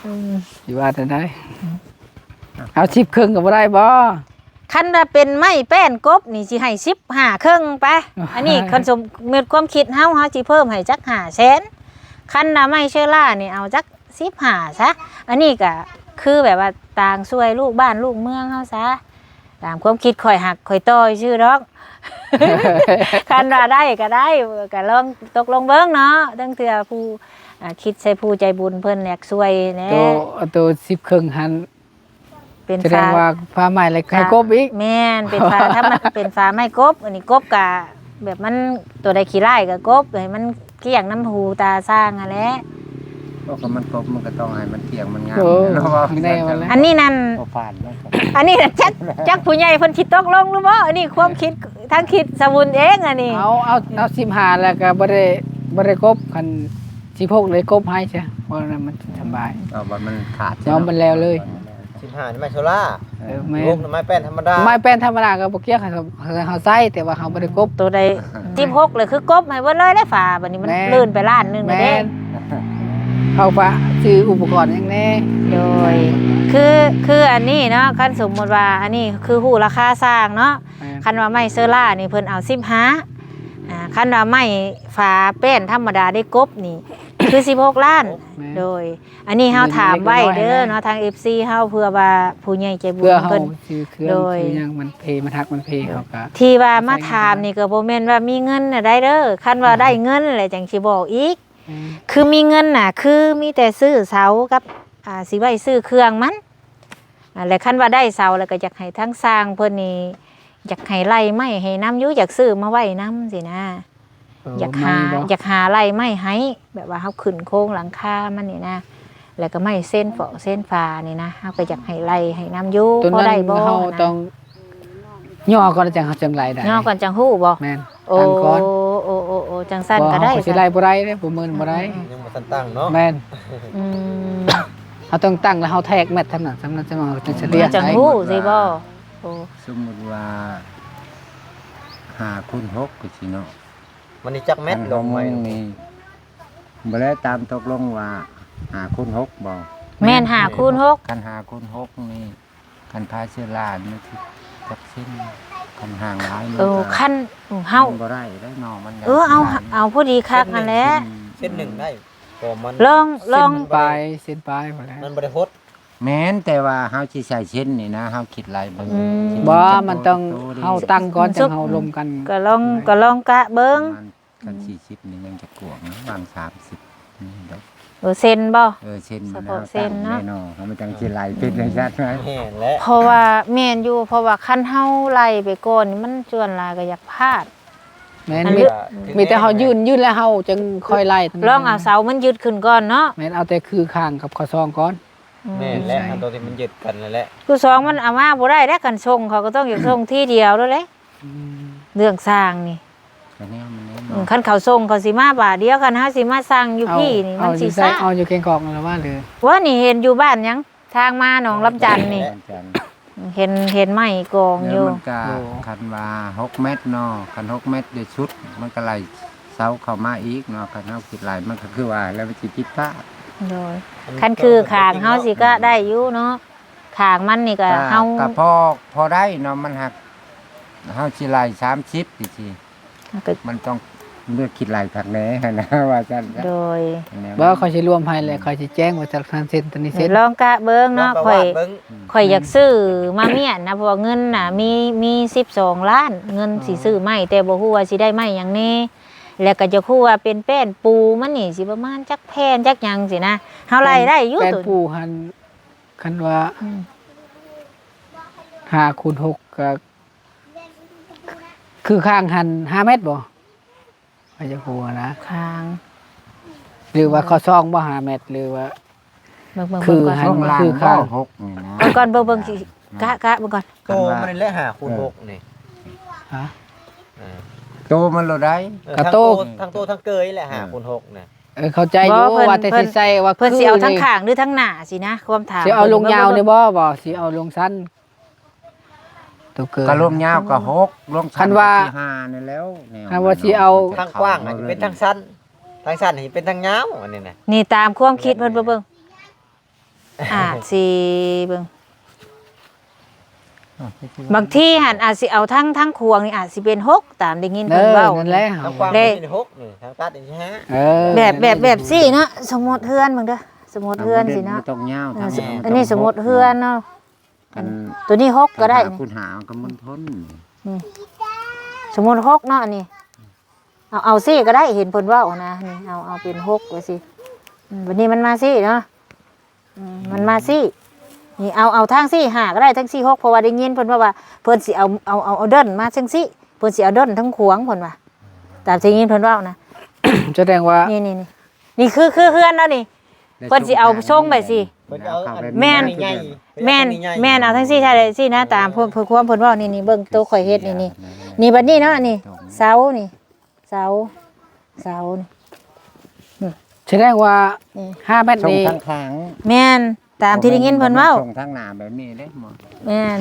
ອືມ ຊິວ່າແນວໃດ ເອົາສິບເຄິ່ງກໍບໍ່ໄດ້ບໍ່? ຄັນວ່າເປັນໄມ້ແປ້ນກົບນີ້ ຊິໃຫ້ສິບຫ້າເຄິ່ງໄປ ອັນນີ້ຄັນສົມມຸດຄວາມຄິດເຮົາ ເຮົາຊິເພີ່ມໃຫ້ຈັກຫ້າແສນ ຄັນວ່າໄມ້ເຊີລານີ້ ເອົາຈັກ ສິບຫ້າຊະ ອັນນີ້ກະຄືແບບວ່າຕ່າງຊ່ວຍລູກບ້ານລູກເມືອງເຮົາຊະ ຕາມຄວາມຄິດຂ້ອຍ ຫາກຂ້ອຍຕໍ່ຊື່ດອກ ຄັນວ່າໄດ້ກະໄດ້ ກະລອງຕົກລົງເບິ່ງເນາະ ລາງເທື່ອຜູ້ ອ່າ ຄິດໃສ່ຜູ້ໃຈບຸນເພິ່ນຢາກຊ່ວຍແດ່ ໂຕ ໂຕສິບເຄິ່ງຫັ້ນ ເປັນ ສະແດງວ່າຝາໄມ້ແລ້ວໃຫ້ກົບອີກ ແມ່ນ ເປັນຝາທຳມະ ເປັນຝາໄມ້ກົບ ອັນນີ້ກົບກະແບບມັນ ໂຕໃດຂີ້ລ້າຍກະກົບ ໃຫ້ມັນກ້ຽງນຳຫູຕາຊ່າງຫັ້ນແຫຼະ ເພາະວ່າມັນກົບ ມັນກໍຕ້ອງໃຫ້ມັນກ້ຽງມັນງາມ ເອີ ເນາະ ແນ່ວ່າແລ້ວ ອັນນີ້ນັ້ນ ບໍ່ຜ່ານ ອັນນີ້ນະ ຈັກ ຈັກຜູ້ໃຫຍ່ເພິ່ນຊິຕົກລົງຫຼືບໍ່ ອັນນີ້ຄວາມຄິດ ທາງຄິດສະບຸນເອງ ອັນນີ້ ເອົາ ເອົາ ເອົາສິບຫ້າແລ້ວກໍບໍ່ໄດ້ ບໍ່ໄດ້ກົບ ຄັນສິບຫົກໄດ້ກົບໃຫ້ຊະ ເພາະນັ້ນມັນສະບາຍ ເອົາ ມັນຂາດ ເອົາ ມັນແລ້ວເລີຍ ສິບຫ້ານີ້ໄມ້ໂຊລາ ເອີ ແມ່ນ ສິບຫົກນີ້ໄມ້ແປ້ນທຳມະດາ ໄມ້ແປ້ນທຳມະດາກໍບໍ່ກ່ຽວ ເຮົາໃຊ້ ແຕ່ວ່າເຮົາບໍ່ໄດ້ກົບ ໂຕໃດ ສິບຫົກແລ້ວຄືກົບໃຫ້ເບິດເລີຍເດ້ຝາ ບັດນີ້ມັນ ແມ່ນ ລື່ນໄປລ້ານໜຶ່ງແລ້ວເດ້ ແມ່ນ ເຮົາປະຊື້ອຸປະກອນຫຍັງແດ່ ໂດຍ ຄື ຄືອັນນີ້ເນາະ ຄັນສົມມຸດວ່າ ອັນນີ້ຄືຮູ້ລາຄາຊ່າງເນາະ ແມ່ນ ຄັນວ່າໄມ້ເຊີລານີ້ເພິ່ນເອົາສິບຫ້າ ອ່າ ຄັນວ່າໄມ້ຝາແປ້ນທຳມະດາໄດ້ກົບນີ້ ຄືສິບຫົກລ້ານ ແມ່ນ ໂດຍ ອັນນີ້ເຮົາຖາມໄວ້ເດີເນາະ ທາງເອັຟຊີເຮົາ ເພື່ອວ່າຜູ້ໃຫຍ່ໃຈບຸນເພິ່ນ ຊື້ເຄື່ອງ ໂດຍ ຊື້ຫຍັງມັນເພ ມັນຫັກມັນເພ ເຮົາກໍ ທີ່ວ່າມາຖາມນີ້ກໍບໍ່ແມ່ນວ່າມີເງິນນະໄດ໋ເດີ ຄັນວ່າໄດ້ເງິນແລ້ວຈັ່ງຊິບອກອີກ ອືມ ຄືມີເງິນນະ ຄືມີແຕ່ຊື້ເສົາກັບ ອ່າ ຊິໄວ້ຊື້ເຄື່ອງມັນ ອ່າ ແລະ ຄັນວ່າໄດ້ເສົາແລ້ວກໍຢາກໃຫ້ທາງຊ່າງເພິ່ນນີ້ ຢາກໃຫ້ໄລ່ໄມ້ໃຫ້ນຳຢູ່ ຢາກຊື້ມາໄວ້ນຳຊີ້ນະ ເອີ ຢາກຫາ ໄມ້ບໍ່ ຢາກຫາໄລ່ໄມ້ໃຫ້ ແບບວ່າເຮົາຂຶ້ນໂຄງຫຼັງຄາມັນນີ້ນະ ແລ້ວກໍໄມ້ເຊັນເຟາະເຊັນຝານີ້ນະ ເຮົາກໍຢາກໃຫ້ໄລ່ໃຫ້ນຳຢູ່ ພໍໄດ້ບໍ່ ເຮົາຕ້ອງຍໍກ່ອນຈັ່ງ ເຮົາຈັ່ງໄລ່ໄດ້ ຍໍກ່ອນຈັ່ງຮູ້ບໍ່ ແມ່ນ ໂອ້ ຕັ້ງກ່ອນ ໂອ້ ໂອ້ ໂອ້ ຈັ່ງຊັ້ນກໍໄດ້ ເຮົາກໍຊິໄລ່ບໍ່ໄດ້ເດ້ ປະເມີນບໍ່ໄດ້ ອືມ ຍັງບໍ່ທັນຕັ້ງເນາະ ແມ່ນ ອືມ ເຮົາຕ້ອງຕັ້ງແລ້ວເຮົາແທກແມັດທຳນັ້ນ ທຳນັ້ນ ຈະມາ ຈັ່ງສະເລ່ຍ ຈັ່ງຮູ້ຊິບໍ່ ໂອ້ ສົມມຸດວ່າ ຫ້າຄູນຫົກ ກໍຊິເນາະ ມັນນີ້ຈັກແມັດ ຄັນເຮົາມຸງນີ້ ບໍ່ແລ້ວຕາມຕົກລົງວ່າ ຫ້າຄູນຫົກບໍ່ ແມ່ນ ຫ້າຄູນຫົກ ຄັນຫ້າຄູນຫົກນີ້ ຄັນພາເຊື້ອລາມັນຊິຈັກເຊັນ ຄັນຫ່າງຫຼາຍມັນ ເອີ ກໍຄັນເຮົາ ມັນບໍ່ໄດ້ເດ້ເນາະ ມັນ ເອີ ເອົາ ເອົາພໍດີຄັກຫັ້ນແຫຼະ ເຊັນໜຶ່ງໄດ້ ກໍມັນ ລອງ ລອງ ເຊັນປາຍ ເຊັນປາຍພຸ້ນແຫຼະ ມັນບໍ່ໄດ້ຫົດ ແມ່ນ ແຕ່ວ່າເຮົາຊິໃສ່ເຊັນນີ້ນະ ເຮົາຄິດໄລ່ເບິ່ງ ອືມ ບໍ່ ມັນຕ້ອງ ເຮົາຕັ້ງກ່ອນ ຈັ່ງເຮົາລົມກັນ ກໍລອງ ກໍລອງກະເບິ່ງ ປະມານ ຄັນສີ່ສິບນີ້ຍັງຈະກວ້າງນະ ຫວ່າງສາມສິບນີ້ດອກ ເອີ ເຊັນບໍ່ ເອີ ເຊັນ ສະເພາະເຊັນເນາະ ເຮົາມັນຈັ່ງຊິໄລ່ເປັນຈັ່ງຊັ້ນ ແມ່ນແຫຼະ ເພາະວ່າ ແມ່ນຢູ່ ເພາະວ່າຄັນເຮົາໄລ່ໄປກ່ອນນີ້ ມັນສ່ວນຫຼາຍກໍຢາກພາດ ແມ່ນ ມີ ມີແຕ່ເຮົາຍື່ນ ຍື່ນແລ້ວເຮົາຈຶ່ງຄ່ອຍໄລ່ ລອງເອົາເສົາມັນຍຶດຂຶ້ນກ່ອນເນາະ ແມ່ນ ເອົາແຕ່ຄືຂ້າງກັບຂໍ້ສອງກ່ອນ ອືມ ແມ່ນແຫຼະ ອັນໂຕທີ່ມັນຍຶດກັນນັ້ນແຫຼະ ຄືສອງມັນເອົາມາບໍ່ໄດ້ແຫຼະ ຄັນສົ່ງເຂົາກໍຕ້ອງຢາກສົ່ງທີດຽວໂລດແຫຼະ ອືມ ເລື່ອງສ້າງນີ້ ກໍແນວມັນແນວ ອືມ ເນາະ ຄັນເຂົາສົ່ງເຂົາຊິມາບາດດຽວ ຄັນເຮົາຊິມາສັ່ງຢູ່ພີ້ນີ້ ເອົາ ມັນຊິຊ້າ ເອົາຢູ່ແກ້ງກອກນັ້ນລະວ່າ ຫຼື ວ່ານີ້ເຫັນຢູ່ບ້ານຫຍັງ ທາງມາໜອງລຳຈັນນີ້ ເຫັນ ເຫັນໄມ້ກອງຢູ່ ມັນກະ ໂອ້ ຄັນວ່າຫົກແມັດເນາະ ຄັນຫົກແມັດໄດ້ສຸດ ມັນກະໄລ່ເສົາເຂົ້າມາອີກເນາະ ຄັນເຮົາຄິດໄລ່ມັນກະຄືວ່າແລ້ວ ມັນຊິຜິດພາດ ໂດຍ ຄັນຄືຂ້າງເຮົາຊິກະໄດ້ຢູ່ເນາະ ຂ້າງມັນນີ້ກະ ກະ ເຮົາ ກະພໍ ພໍໄດ້ເນາະ ມັນຫາກ ເຮົາຊິໄລ່ສາມສິບຈັ່ງຊີ້ ມັນຕ້ອງເລືອກຄິດໄລ່ຄັກແນ່ຫັ້ນນະ ວ່າຊັ້ນຊະ ໂດຍ ແນວ ບໍ່ ຂ້ອຍຊິລວມໃຫ້ແຫຼະ ຂ້ອຍຊິແຈ້ງວ່າຈາກທາງເສັ້ນຕົວນີ້ເສັ້ນ ລອງກະເບິ່ງເນາະ ຂ້ອຍ ຂ້ອຍຢາກຊື້ມາມ້ຽນນະ ເພາະວ່າເງິນນະມີ ມີສິບສອງລ້ານ ເງິນຊິຊື້ໄມ້ ແຕ່ບໍ່ຮູ້ວ່າຊິໄດ້ໄມ້ຫຍັງແນ່ ແລ້ວກໍຢາກຮູ້ວ່າເປັນແປ້ນປູມັນນີ້ຊິປະມານຈັກແຜ່ນຈັກຫຍັງຊີ້ນະ ເຮົາໄລ່ໄດ້ຢູ່ ແປ້ນປູຫັ້ນ ຄັນວ່າ ອືມ ຫ້າຄູນຫົກກໍ ຄືຂ້າງຫັ້ນຫ້າແມັດບໍ່? ຂ້ອຍຢາກຮູ້ນະ ຂ້າງ ຫຼືວ່າ ອືມ ເຂົາຊ່ອງບໍ່ຫ້າແມັດ ຫຼືວ່າ ເບິ່ງໆໆ ຄືຫັ້ນ ຄືຂ້າງຫົກນີ້ນະ ເບິ່ງກ່ອນ ເບິ່ງໆ ຊິ ກະ ກະເບິ່ງກ່ອນ ໂຕມັນນີ້ແຫຼະ ຫ້າຄູນຫົກນີ້ ຮະ ເອີ ໂຕມັນໂລດໃດ ເອີ ກະໂຕ ທັງໂຕທັງເກີຍແຫຼະ ຫ້າຄູນຫົກນະ ເອີ ເຂົ້າໃຈຢູ່ ບໍ່ ເພິ່ນ ວ່າແຕ່ ເພິ່ນ ຊິໃສ່ວ່າ ເພິ່ນຊິເອົາທັງຂ້າງ ຄື ຫຼືທັງໜ້າຊີ້ນະ ຄວາມຖາມ ຊິເອົາລວງຍາວນີ້ບໍ່ ບໍ່ ຊິເອົາລວງສັ້ນ ໂຕເກີນ ກະລວງຍາວກະຫົກ ລວງສັ້ນກະສີ່ຫ້ານີ້ແຫຼ້ວ ຄັນວ່າຊິເອົາ ທາງກວ້າງຫັ້ນເປັນທາງສັ້ນ ທາງສັ້ນນີ້ເປັນທາງຍາວ ອັນນີ້ນະ ນີ້ຕາມຄວາມຄິດເພິ່ນ ເບິ່ງ ອາດຊິເບິ່ງ ບາງທີຫັ້ນອາດຊິເອົາທາງ ທາງຂວາງນີ້ອາດຊິເປັນຫົກ ຕາມໄດ້ຍິນເພິ່ນເວົ້າ ນັ້ນແຫຼະ ທາງຂວາງເປັນຫົກ ທາງຕັດນີ້ຫ້າ ເອີ ແບບ ແບບ ແບບຊີ້ເນາະ ສົມມຸດເຮືອນເບິ່ງເດີ ສົມມຸດເຮືອນຊີ້ເນາະ ອັນນີ້ສົມມຸດເຮືອນເນາະ ອັນ ໂຕນີ້ຫົກກໍໄດ້ ຄັນຫ້າຄູນຫ້າກໍມັນທົນ ນີ້ ສົມມຸດຫົກເນາະ ອັນນີ້ ເອົາ ເອົາຊີ້ກໍໄດ້ ເຫັນເພິ່ນເວົ້ານະ ນີ້ ເອົາ ເອົາເປັນຫົກວ່າຊີ້ ອືມ ບັດນີ້ມັນມາຊີ້ເນາະ ອືມ ມັນມາຊີ້ ນີ້ ເອົາ ເອົາທັງຊີ້ຫ້າກໍໄດ້ ທັງຊີ້ຫົກ ເພາະວ່າໄດ້ຍິນເພິ່ນເວົ້າວ່າ ເພິ່ນຊິເອົາ ເອົາ ເອົາ ເອົາເດີ່ນມາຈັ່ງຊີ້ ເພິ່ນຊິເອົາເດີ່ນທັງຂວາງ ເພິ່ນວ່າ ຕາມທີ່ໄດ້ຍິນເພິ່ນເວົ້ານະ ສະແດງວ່າ ນີ້ ນີ້ ນີ້ ນີ້ຄື ຄືເຮືອນລາວນີ້ ເພິ່ນຊິເອົາຊົງແບບຊີ້ ເພິ່ນເອົາ ແມ່ນ ແມ່ນ ແມ່ນ ເອົາທັງຊີ້ໃສ່ຊີ້ນະ ຕາມເພິ່ນ ເພິ່ນ ຄວາມເພິ່ນເວົ້າ ນີ້ ນີ້ ເບິ່ງໂຕຂ້ອຍເຮັດນີ້ ນີ້ ນີ້ ບັດນີ້ເນາະ ນີ້ ເສົານີ້ ເສົາ ເສົານີ້ ສະແດງວ່າ ນີ້ ຫ້າແມັດນີ້ ສົ່ງທາງຂ້າງ ແມ່ນ ຕາມທີ່ໄດ້ຍິນເພິ່ນເວົ້າ ສົ່ງທາງໜ້າແບບນີ້ເດ້ ແມ່ນ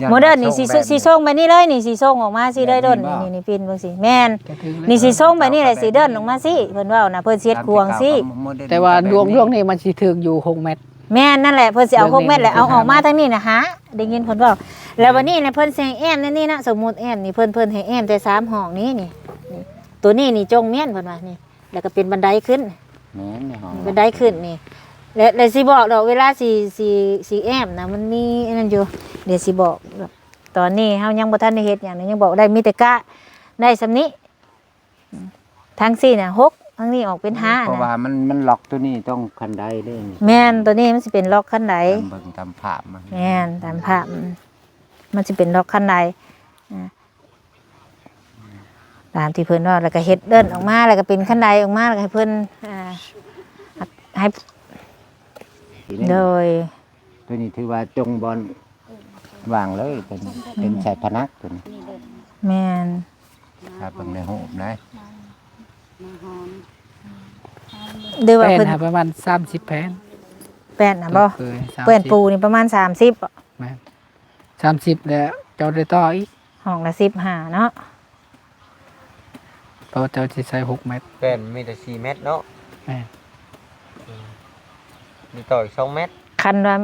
ໂມເດີນນີ້ຊິ ຊິສົ່ງແບບນີ້ເລີຍ ນີ້ຊິສົ່ງອອກມາຊີ້ເລີຍ ໂດນ ນີ້ ນີ້ ປິ່ນເບິ່ງຊີ້ ແມ່ນ ນີ້ຊິສົ່ງແບບນີ້ແຫຼະ ຊິເດີນອອກມາຊີ້ ເພິ່ນເວົ້ານະ ເພິ່ນຊິເຮັດຂວາງຊີ້ ແຕ່ວ່າດວງ ດວງນີ້ມັນຊິຖືກຢູ່ຫົກແມັດ ແມ່ນ ນັ້ນແຫຼະ ເພິ່ນຊິເອົາຫົກແມັດແຫຼະ ເອົາອອກມາທາງນີ້ນະ ຫາ ໄດ້ຍິນເພິ່ນເວົ້າ ແລ້ວບັດນີ້ນະ ເພິ່ນຊິໃຫ້ແອ້ມແນວນີ້ນະ ສົມມຸດແອ້ມນີ້ ເພິ່ນ ເພິ່ນໃຫ້ແອ້ມແຕ່ສາມຫ້ອງນີ້ ນີ້ ໂຕນີ້ນີ້ຈົ່ງມ້ຽນ ເພິ່ນວ່ານີ້ ແລ້ວກໍເປັນບັນໄດຂຶ້ນ ແມ່ນໃນຫ້ອງ ບັນໄດຂຶ້ນນີ້ ແລະ ແລະຊິບອກດອກ ເວລາຊິ ຊິ ຊິແອ້ມນະ ມັນມີອັນນັ້ນຢູ່ ດຽວຊິບອກ ຕອນນີ້ເຮົາຍັງບໍ່ທັນໄດ້ເຮັດຫຍັງ ຍັງບອກໄດ້ ມີແຕ່ກະໄດ້ສ່ຳນີ້ ທັງສີ່ນະຫົກ ທັງນີ້ອອກເປັນຫ້າ ເພາະວ່າມັນ ມັນລັອກໂຕນີ້ຕ້ອງຄັນໄດເດ້ ແມ່ນ ໂຕນີ້ມັນຊິເປັນລັອກຄັນໄດ ເບິ່ງຕາມພາບມັນ ແມ່ນ ຕາມພາບ ມັນຊິເປັນລັອກຄັນໄດ ອ່າ ຕາມທີ່ເພິ່ນເວົ້າ ແລ້ວກໍເຮັດເດີ່ນອອກມາ ແລ້ວກໍເປັນຄັນໄດອອກມາ ແລ້ວກໍໃຫ້ເພິ່ນ ອ່າ ໃຫ້ ໂດຍ ໂຕນີ້ຖືວ່າຈົ່ງບ່ອນວ່າງເລີຍ ເປັນ ເປັນໃສ່ພະນັກໂຕນີ້ ແມ່ນ ຖ້າເບິ່ງໃນຮູບນະ ຫຼືວ່າເພິ່ນ ແປ້ນຫາປະມານສາມສິບແຜ່ນ ແປ້ນນະບໍ່? ເອີ ແປ້ນປູນີ້ປະມານສາມສິບ ແມ່ນ ສາມສິບແລ້ວເຈົ້າໄດ້ຕໍ່ອີກ ຫ້ອງລະສິບຫ້າເນາະ ເພາະເຈົ້າຊິໃສ່ຫົກແມັດ ແປ້ນມີແຕ່ສີ່ແມັດເນາະ ແມ່ນ ອືມ ມີຕໍ່ອີກສອງແມັດ ຄັນວ່າ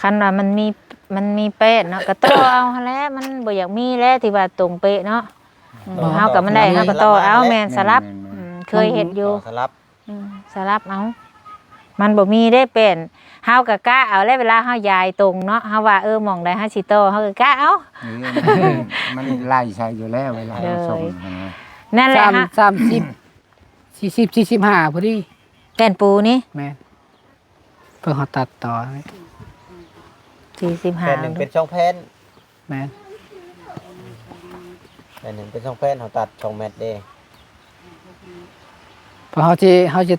ຄັນວ່າມັນມີ ມັນມີແປ້ນເນາະ ກໍຕໍ່ເອົາຫັ້ນແຫຼະ ມັນບໍ່ຢາກມີແຫຼະທີ່ວ່າຕົງເປະເນາະ ອືມ ເຮົາກໍມັນໄດ້ ເຮົາກໍຕໍ່ເອົາ ແມ່ນ ສະຫຼັບ ແມ່ນໆໆ ອືມ ເຄີຍເຮັດຢູ່ ຕໍ່ສະຫຼັບ ອືມ ສະຫຼັບເອົາ ມັນບໍ່ມີເດ້ແປ້ນ ເຮົາກໍກະເອົາແຫຼະ ເວລາເຮົາຢາຍຕົງເນາະ ເຮົາວ່າ ເອີ ໝ່ອງໃດເຮົາຊິຕໍ່ ເຮົາກໍກະເອົາ ເອີ ມັນ ມັນໄລ່ໃສ່ຢູ່ແລ້ວ ເວລາເຮົາສົ່ງ ໂດຍ ຫັ້ນນະ ນັ້ນແຫຼະ ສາມ ເຮົາ ສາມສິບ ສີ່ສິບ ສີ່ສິບຫ້າພໍດີ ແປ້ນປູນີ້ ແມ່ນ ເພິ່ນເຮົາຕັດຕໍ່ ສີ່ສິບຫ້າ ແຜ່ນໜຶ່ງເປັນສອງແຜ່ນ ແມ່ນ ແຜ່ນໜຶ່ງເປັນສອງແຜ່ນ ເຮົາຕັດສອງແມັດເດ້ ເພາະເຮົາຊິ ເຮົາຊິ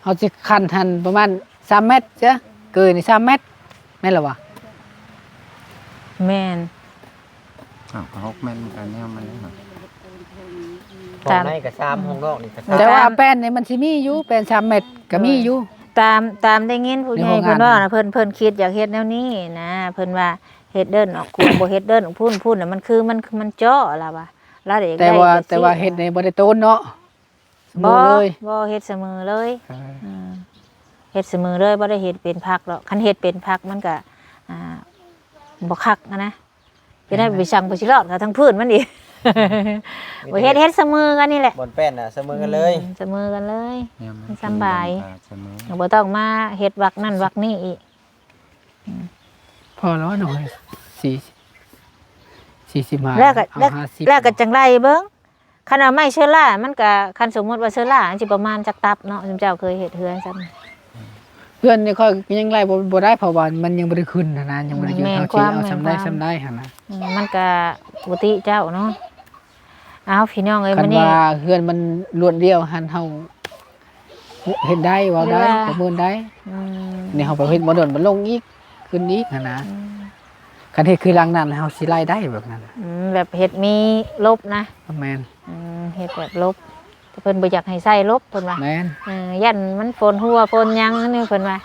ເຮົາຊິຄັນຫັ້ນປະມານສາມແມັດຈ້ະ ເກີຍນີ້ສາມແມັດ ແມ່ນລະວະ? ແມ່ນ. ອ້າວ ກໍຫົກແມັດ ມັນກໍແນວມັນເດ້ເນາະ. ຫ້ອງໃນກໍສາມ ຫ້ອງນອກນີ້ກໍສາມ. ແຕ່ວ່າແປ້ນນີ້ມັນຊິມີຢູ່ ແປ້ນສາມແມັດກໍມີຢູ່. ຕາມ ຕາມໄດ້ຍິນຜູ້ໃຫຍ່ເພິ່ນເວົ້ານະ ເພິ່ນ ເພິ່ນຄິດຢາກເຮັດແນວນີ້ນະ ເພິ່ນວ່າເຮັດເດີ່ນອອກກວາງ ບໍ່ເຮັດເດີ່ນອອກພຸ້ນ ພຸ້ນນະ ມັນຄື ມັນ ມັນເຈາະລະວ່າ ລະໄດ້ ແຕ່ວ່າ ແຕ່ວ່າເຮັດໃຫ້ບໍ່ໄດ້ໂຕນເນາະ. ສະເໝີເລີຍ. ບໍ່ ບໍ່ເຮັດສະເໝີເລີຍ. ເອີ ເອີ ເຮັດສະເໝີເລີຍ ບໍ່ໄດ້ເຮັດເປັນພັກດອກ. ຄັນເຮັດເປັນພັກມັນກະ ອ່າ ບໍ່ຄັກຫັ້ນນະ. ເປັນໄດ້ ເອີ ໄປສັ່ງໄປຊິລອດເຂົາທັງພື້ນມັນອີກ. ບໍ່ເຮັດ ເຮັດສະເໝີກັນນີ້ແຫຼະ. ບ່ອນແປ້ນນະ ສະເໝີກັນເລີຍ. ອືມ ສະເໝີກັນເລີຍ. ແນວມັນ ມັນສະບາຍ ສະເໝີ ບໍ່ຕ້ອງມາເຮັດວັກນັ້ນວັກນີ້ອີກ. ອືມ ພໍແລ້ວເນາະ ສີ່ ສີ່ສິບຫ້າ ແລ້ວກໍ ເອົາ ແລ້ວ ຫ້າສິບ ແລ້ວກໍຈັ່ງໄລ່ເບິ່ງ. ຄັນເອົາໄມ້ເຊີລ່າ ມັນກະ ຄັນສົມມຸດວ່າເຊີລ່າ ມັນຊິປະມານຈັກຕັບເນາະ? ຊຸມເຈົ້າເຄີຍເຮັດເຮືອນຊ້ຳ. ເຮືອນນີ້ຂ້ອຍຍັງໄລ່ບໍ່ ບໍ່ໄດ້ ເພາະວ່າມັນຍັງບໍ່ໄດ້ຂຶ້ນຫັ້ນນະ ຍັງບໍ່ໄດ້ ອືມ ເອົາ ແມ່ນຄວາມ ຊິເອົາຊ່ຳໃດ ແມ່ນຄວາມ ຊ່ຳໃດຫັ້ນນະ. ອືມ ມັນກະປົກກະຕິເຈົ້າເນາະ. ເອົາ ພີ່ນ້ອງເອີຍ ຄັນ ມື້ນີ້ວ່າເຮືອນມັນລວດລ້ຽວຫັ້ນ ເຮົາ ເຮັດໄດ້ ເວົ້າໄດ້ ປະເມີນໄດ້. ອືມ ນີ້ເຮົາໄປເຮັດບໍ່ດົນ ມັນລົງອີກ ຂຶ້ນອີກຫັ້ນນະ. ອືມ ຄັນເຮັດຄືຫຼັງນັ້ນ ເຮົາຊິໄລ່ໄດ້ແບບນັ້ນ. ອືມ ແບບເຮັດມີຫຼົບນະ. ແມ່ນ. ອືມ ເຮັດແບບຫຼົບ ແຕ່ເພິ່ນບໍ່ຢາກໃຫ້ໃສ່ຫຼົບ ເພິ່ນວ່າ. ແມ່ນ. ເອີ ຢ້ານມັນຝົນຮົ່ວຝົນຫຍັງນີ້ ເພິ່ນວ່າ.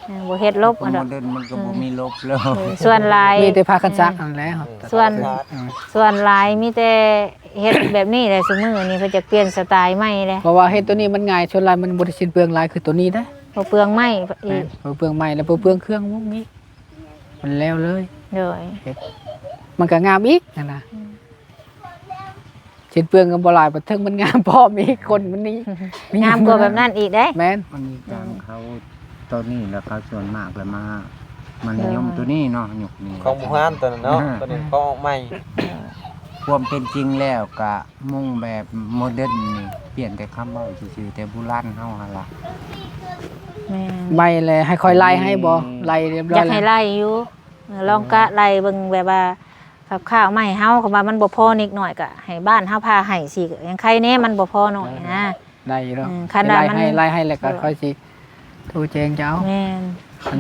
ເອີ ບໍ່ເຮັດຫຼົບ ໂມເດີນມັນກໍບໍ່ມີຫຼົບແລ້ວ. ເອີ ສ່ວນຫຼາຍ ມີແຕ່ຜ້າກັນສັກຫັ້ນແຫຼະ. ເອີ ສ່ວນ ສ່ວນຫຼາຍມີແຕ່ເຮັດແບບນີ້ແຫຼະ ຊຸມື້ນີ້ເພິ່ນຈະປ່ຽນສະໄຕລ໌ໃໝ່ແຫຼະ. ເພາະວ່າເຮັດໂຕນີ້ມັນງ່າຍ ສ່ວນຫຼາຍມັນບໍ່ໄດ້ສິ້ນເປືອງຫຼາຍຄືໂຕນີ້ເດ້. ບໍ່ເປືອງໄມ້ອີກ. ແມ່ນ ບໍ່ເປືອງໄມ້ ແລ້ວບໍ່ເປືອງເຄື່ອງວງອີກ ມັນແລ້ວເລີຍ. ໂດຍ ເຮັດ ມັນກໍງາມອີກຫັ້ນນະ. ອືມ ຊິນເປືອງກໍບໍ່ຫຼາຍ ບັດເທິງມັນງາມພ້ອມອີກ ຄົນມັນນີ້ ງາມກວ່າແບບນັ້ນອີກເດ້. ແມ່ນ. ມັນມີການເຂົາ ຕອນນີ້ລະເຂົາສ່ວນມາກລະມາ ມັນນິຍົມໂຕນີ້ເນາະ ຍຸກນີ້ ຂອງບູຮານໂຕນັ້ນເນາະ. ໂຕນີ້ເຂົາອອກໃໝ່. ຄວາມເປັນຈິງແລ້ວກະມຸງແບບໂມເດີນນີ້ ປ່ຽນແຕ່ຄຳເວົ້າຊື່ໆ ແຕ່ບູຮານເຮົາຫັ້ນລະ. ແມ່ນ. ໄມ້ແລະ ໃຫ້ຂ້ອຍໄລ່ໃຫ້ບໍ່? ໄລ່ຮຽບຮ້ອຍ ຢາກໃຫ້ໄລ່ຢູ່. ລອງກະໄລ່ເບິ່ງແບບວ່າຄ່າວໆ ມາໃຫ້ເຮົາ ຄັນວ່າມັນບໍ່ພໍນິດໜ້ອຍ ກະໃຫ້ບ້ານເຮົາພາໃຫ້ຊິ ຍັງໄຄແດ່ ມັນບໍ່ພໍໜ້ອຍນະ. ໄດ້ຢູ່ດອກ. ອືມ ຄັນວ່າມັນ ໄລ່ໃຫ້ ໄລ່ໃຫ້ແລ້ວກະ ເອີ ຄ່ອຍຊິໂທແຈ້ງເຈົ້າ. ແມ່ນ.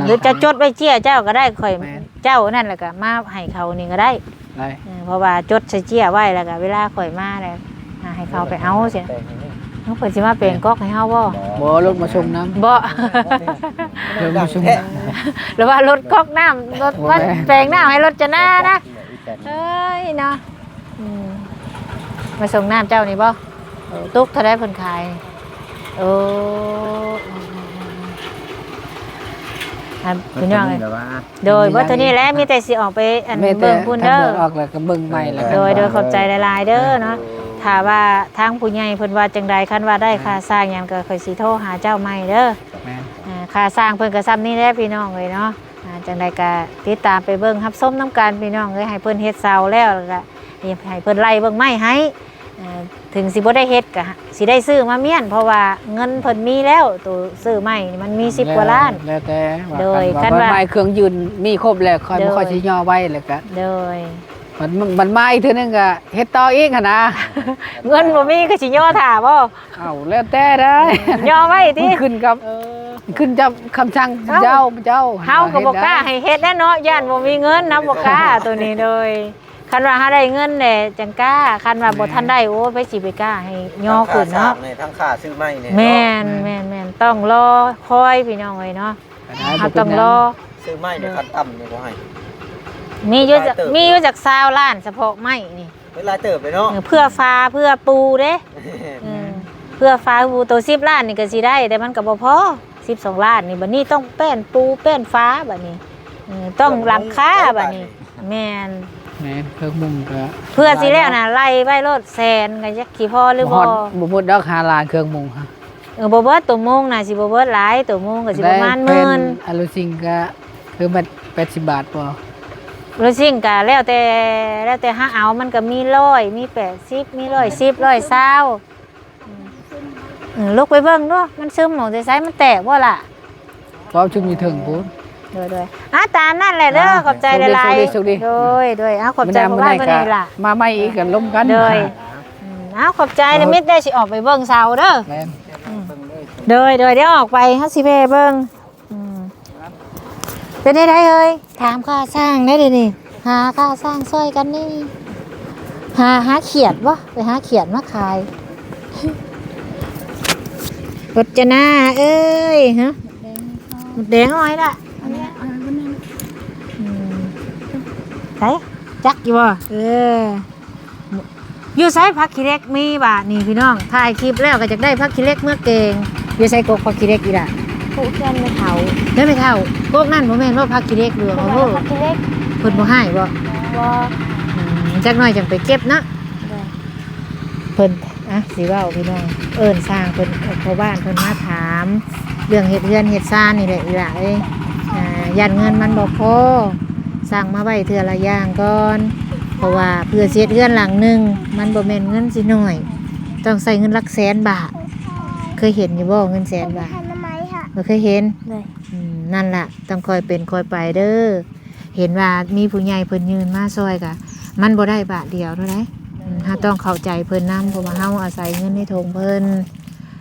ຫຼືເຈົ້າຈົດໄວ້ເຈ້ຍເຈົ້າກໍໄດ້ ຂ້ອຍ ແມ່ນ ເຈົ້ານັ້ນແຫຼະກະມາໃຫ້ເຂົານີ້ກໍໄດ້. ໄດ້. ເອີ ເພາະວ່າຈົດໃສ່ເຈ້ຍໄວ້ ແລ້ວກະເວລາຂ້ອຍມາແລ້ວ ອ່າ ໃຫ້ເຂົາໄປເອົາຊີ້. ເພິ່ນຊິມາແປງກອກໃຫ້ເຮົາບໍ່? ບໍ່ ລົດມາສົ່ງນ້ຳ. ບໍ່ ລົດມາສົ່ງນ້ຳ. ຫຼືວ່າລົດກອກນ້ຳ ລົດມາແປງນ້ຳໃຫ້ລົດຈະນານະ. ເອີຍເນາະ. ອືມ ມາສົ່ງນ້ຳເຈົ້ານີ້ບໍ່? ເອີ ຕຸກເທົ່າໃດເພິ່ນຂາຍ? ໂອ້ ອ່າ ພີ່ນ້ອງເອີຍ. ໂດຍ ເບິດເທົ່ານີ້ແຫຼະ ມີແຕ່ຊິອອກໄປອັນເບິ່ງພຸ້ນເດີ. ອອກແລ້ວກໍເບິ່ງໃໝ່ແລ້ວ. ໂດຍ ໂດຍ ຂອບໃຈຫຼາຍໆເດີເນາະ. ຖ້າວ່າທາງຜູ້ໃຫຍ່ເພິ່ນວ່າຈັ່ງໃດ ຄັນວ່າໄດ້ຄ່າສ້າງຫຍັງ ກໍຂ້ອຍຊິໂທຫາເຈົ້າໃໝ່ເດີ. ແມ່ນ. ອ່າ ຄ່າສ້າງເພິ່ນກໍຊ່ຳນີ້ແຫຼະ ພີ່ນ້ອງເອີຍເນາະ. ອ່າ ຈັ່ງໃດກໍຕິດຕາມໄປເບິ່ງຮັບຊົມນຳກັນ ພີ່ນ້ອງເອີຍ. ໃຫ້ເພິ່ນເຮັດເສົາແລ້ວ ແລ້ວກໍໃຫ້ເພິ່ນໄລ່ເບິ່ງໄມ້ໃຫ້. ເອີ ເຖິງຊິບໍ່ໄດ້ເຮັດກໍຊິໄດ້ຊື້ມາມ້ຽນ ເພາະວ່າເງິນເພິ່ນມີແລ້ວ ໂຕຊື້ໄມ້ນີ້ມັນມີສິບກວ່າລ້ານ. ແລ້ວແຕ່ວ່າ ໂດຍ ຄັນ ຄັນວ່າ ວ່າໄມ້ເຄື່ອງຢືນມີຄົບແລ້ວ ຂ້ອຍ ໂດຍ ບໍ່ຄ່ອຍຊິຍໍໄວ້ ແລ້ວກໍ ໂດຍ ມັນ ມັນມາອີກເທື່ອໜຶ່ງກໍເຮັດຕໍ່ອີກຫັ້ນນະ. ເງິນບໍ່ມີກໍຊິຍໍຖ້າບໍ່? ເອົ້າ ແລ້ວແຕ່ໄດ໋ ຍໍໄວ້ຕິ. ຂຶ້ນກັບ ເອີ ຂຶ້ນກັບຄຳສັ່ງ ເອົ້າ ເຈົ້າ ເຈົ້າ ເຮົາກໍບໍ່ກ້າໃຫ້ເຮັດແລ້ວເນາະ ຢ້ານບໍ່ມີເງິນນຳ ບໍ່ກ້າໂຕນີ້. ໂດຍ ຄັນວ່າເຮົາໄດ້ເງິນແລ້ວຈັ່ງກ້າ ຄັນວ່າບໍ່ ແມ່ນ ທັນໄດ້ ໂອ້ ໄປຊິໄປກ້າໃຫ້ຍໍຂຶ້ນເນາະ. ທັງຄ່າສ້າງນີ້ ທັງຄ່າຊື້ໄມ້ນີ້. ແມ່ນ ເນາະ ແມ່ນ ແມ່ນ ຕ້ອງລໍຄອຍ ພີ່ນ້ອງເອີຍເນາະ. ເຮົາຕ້ອງລໍ ຊື້ໄມ້ນີ້ ໂດຍ ຂັ້ນຕ່ຳນີ້ບໍ່ໃຫ້ ມີຢູ່ ມີຢູ່ຈັກຊາວລ້ານ ສະເພາະໄມ້ນີ້. ເປັນຫຼາຍເຕີບເລີຍເນາະ. ເອີ ເພື່ອຝາ ເພື່ອປູເດ້. ເອີ ເພື່ອຝາປູ ໂຕສິບລ້ານນີ້ກໍຊິໄດ້ ແຕ່ມັນກໍບໍ່ພໍ ສິບສອງລ້ານນີ້. ບັດນີ້ຕ້ອງແປ້ນປູ ແປ້ນຝາ ບັດນີ້ ເອີ ຕ້ອງຫຼັງຄາ ບັດນີ້. ແມ່ນ ແມ່ນ ເຄື່ອງມຸງກໍ ເພື່ອຊິແລ້ວນະ ໄລ່ໄວ້ໂລດແສນ ກໍຈັກຊິພໍຫຼືບໍ່. ບໍ່ໝົດດອກ ຫ້າລ້ານເຄື່ອງມຸງ. ເອີ ບໍ່ເບິດ ຕົວມຸງນະ ຊິບໍ່ເບິດຫຼາຍ ຕົວມຸງກໍຊິປະມານໝື່ນ. ອາລູຊິງກໍຄືແບບແປດສິບບາດບໍ່? ອາລູຊິງກໍແລ້ວແຕ່ ແລ້ວແຕ່ຫາເອົາ ມັນກໍມີຮ້ອຍ ມີແປດສິບ ມີຮ້ອຍສິບ ຮ້ອຍຊາວ. ອືມ ລຸກໄປເບິ່ງດູ ມັນຊຶມອອກແຕ່ໃສ ມັນແຕກບໍ່ລະ? ເວົ້າຊຶມຢູ່ເທິງພຸ້ນ. ໂດຍໆ ອ່າ ຕາມນັ້ນແຫຼະເດີ. ອ່າ ຂອບໃຈຫຼາຍໆ ໂຊກດີ ໂຊກດີ ໂດຍໆ. ເອົາ ຂອບໃຈພໍ່ບ້ານມື້ນີ້ລະ ມາໃໝ່ອີກກໍລົມກັນ. ໂດຍ ອືມ ເອົາ ຂອບໃຈນະມິດເດີ ຊິອອກໄປເບິ່ງເສົາເດີ. ແມ່ນ ອືມ ໂດຍໆ ດຽວອອກໄປ ເຮົາຊິແວ່ເບິ່ງ. ອືມ ເປັນໄດເຮີ້ຍ? ຖາມຄ່າຊ່າງແດ່ເດນີ້ ຫາຄ່າຊ່າງຊ່ອຍກັນນີ້. ຫາ ຫາຂຽດບໍ່? ໄປຫາຂຽດມາຂາຍ. ລົດຈະໜ້າເອີຍ ຮະ ໝົດແດງເອົາໃຫ້ລະ. ອືມ ໃສ ຈັກຢູ່ບໍ່? ເອີ ຢູ່ໃສຜັກຂີ້ເຫຼັກມີບາດນີ້ພີ່ນ້ອງ? ຖ່າຍຄລິບແລ້ວກໍຢາກໄດ້ຜັກຂີ້ເຫຼັກເມືອແກງ. ຢູ່ໃສກົກຜັກຂີ້ເຫຼັກອີ່ຫຼະ? ກົກເຮືອນແມ່ເຖົ້າ. ເຮືອນແມ່ເຖົ້າ. ກົກນັ້ນບໍ່ແມ່ນບໍ່ຜັກຂີ້ເຫຼັກ ຫຼືວ່າ ໂອ້ໂຫ ຜັກຂີ້ເຫຼັກ. ເພິ່ນບໍ່ໃຫ້ບໍ່? ບໍ່. ອືມ ຈັກໜ້ອຍຈັ່ງໄປເກັບເນາະ. ໂດຍ. ເພິ່ນ ອ່ະ ຊິເວົ້າພີ່ນ້ອງ ເອີ້ນຊ່າງເພິ່ນ ເອີ ພໍ່ບ້ານເພິ່ນມາຖາມເລື່ອງເຮັດເຮືອນເຮັດຊານນີ້ແຫຼະອີ່ຫຼະເອີຍ. ອ່າ ຢ້ານເງິນມັນບໍ່ພໍ ສັ່ງມາໄວ້ເທື່ອລະຢ່າງກ່ອນ ເພາະວ່າເພື່ອຊິເຮັດເຮືອນຫຼັງໜຶ່ງ ມັນບໍ່ແມ່ນເງິນຊິໜ້ອຍ ຕ້ອງໃຊ້ເງິນຫຼັກແສນບາດ. ເຄີຍເຫັນຢູ່ບໍ່ເງິນແສນບາດ? ບໍ່ເຄີຍເຫັນ. ອືມ ນັ້ນລະ ຕ້ອງຄ່ອຍເປັນຄ່ອຍໄປເດີ. ເຫັນວ່າມີຜູ້ໃຫຍ່ເພິ່ນຍື່ນມາຊ່ອຍກະ ມັນບໍ່ໄດ້ບາດດຽວເທົ່າໃດ. ອືມ ເຮົາຕ້ອງເຂົ້າໃຈເພິ່ນນຳ ເພາະວ່າເຮົາອາໄສເງິນໃນຖົງເພິ່ນ.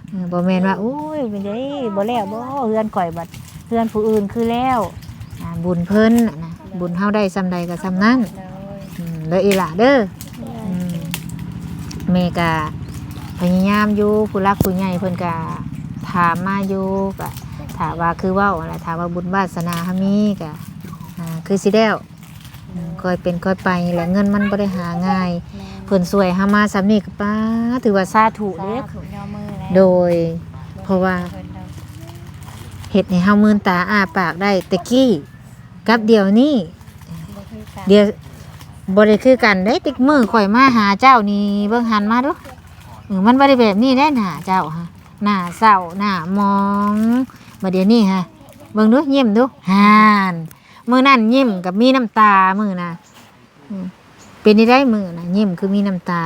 ເອີ ບໍ່ແມ່ນວ່າ ໂອ້ຍ ເປັນໃດ ບໍ່ແລ້ວບໍ່ ເຮືອນຂ້ອຍບັດ ເຮືອນຜູ້ອື່ນຄືແລ້ວ. ອ່າ ບຸນເພິ່ນນະ ບຸນເຮົາໄດ້ສ່ຳໃດກໍສ່ຳນັ້ນ. ໂດຍ. ອືມ ເດີອີ່ຫຼະເດີ. ໂດຍ. ອືມ ແມ່ກະພະຍາຍາມຢູ່ ຜູ້ຫຼັກຜູ້ໃຫຍ່ເພິ່ນກະຖາມມາຢູ່ ກະຖ້າວ່າຄືເວົ້າຫັ້ນລະ ຖ້າວ່າບຸນວາສະໜາເຮົາມີກະ ອ່າ ຄືຊິແລ້ວ. ອືມ ຄ່ອຍເປັນຄ່ອຍໄປແຫຼະ ເງິນມັນບໍ່ໄດ້ຫາງ່າຍ. ແມ່ນ. ເພິ່ນຊ່ວຍເຮົາມາສ່ຳນີ້ກໍ ປ້າ ຖືວ່າສາທຸເດ້. ສາທຸ ຍໍມືແລ້ວ. ໂດຍ. ເພາະວ່າເຮັດໃຫ້ເຮົາມືນຕາອ້າປາກໄດ້ແຕ່ກີ້ກັບດຽວນີ້ ບໍ່ຄືກັນ. ດຽວ ບໍ່ໄດ້ຄືກັນເດ້. ແຕ່ມື້ຂ້ອຍມາຫາເຈົ້ານີ້ ເບິ່ງຫັນມາດູ ເອີ ມັນບໍ່ໄດ້ແບບນີ້ເດ້ ໜ້າເຈົ້າຫະ ໜ້າເສົ້າ ໜ້າໝອງ. ບັດດຽວນີ້ຫະ ເບິ່ງດູ ຍິ້ມດູ ຫານ ມື້ນັ້ນຍິ້ມກັບມີນ້ຳຕາມື້ນະ. ອືມ ເປັນຈັ່ງໃດມື້ນະ ຍິ້ມຄືມີນ້ຳຕາ?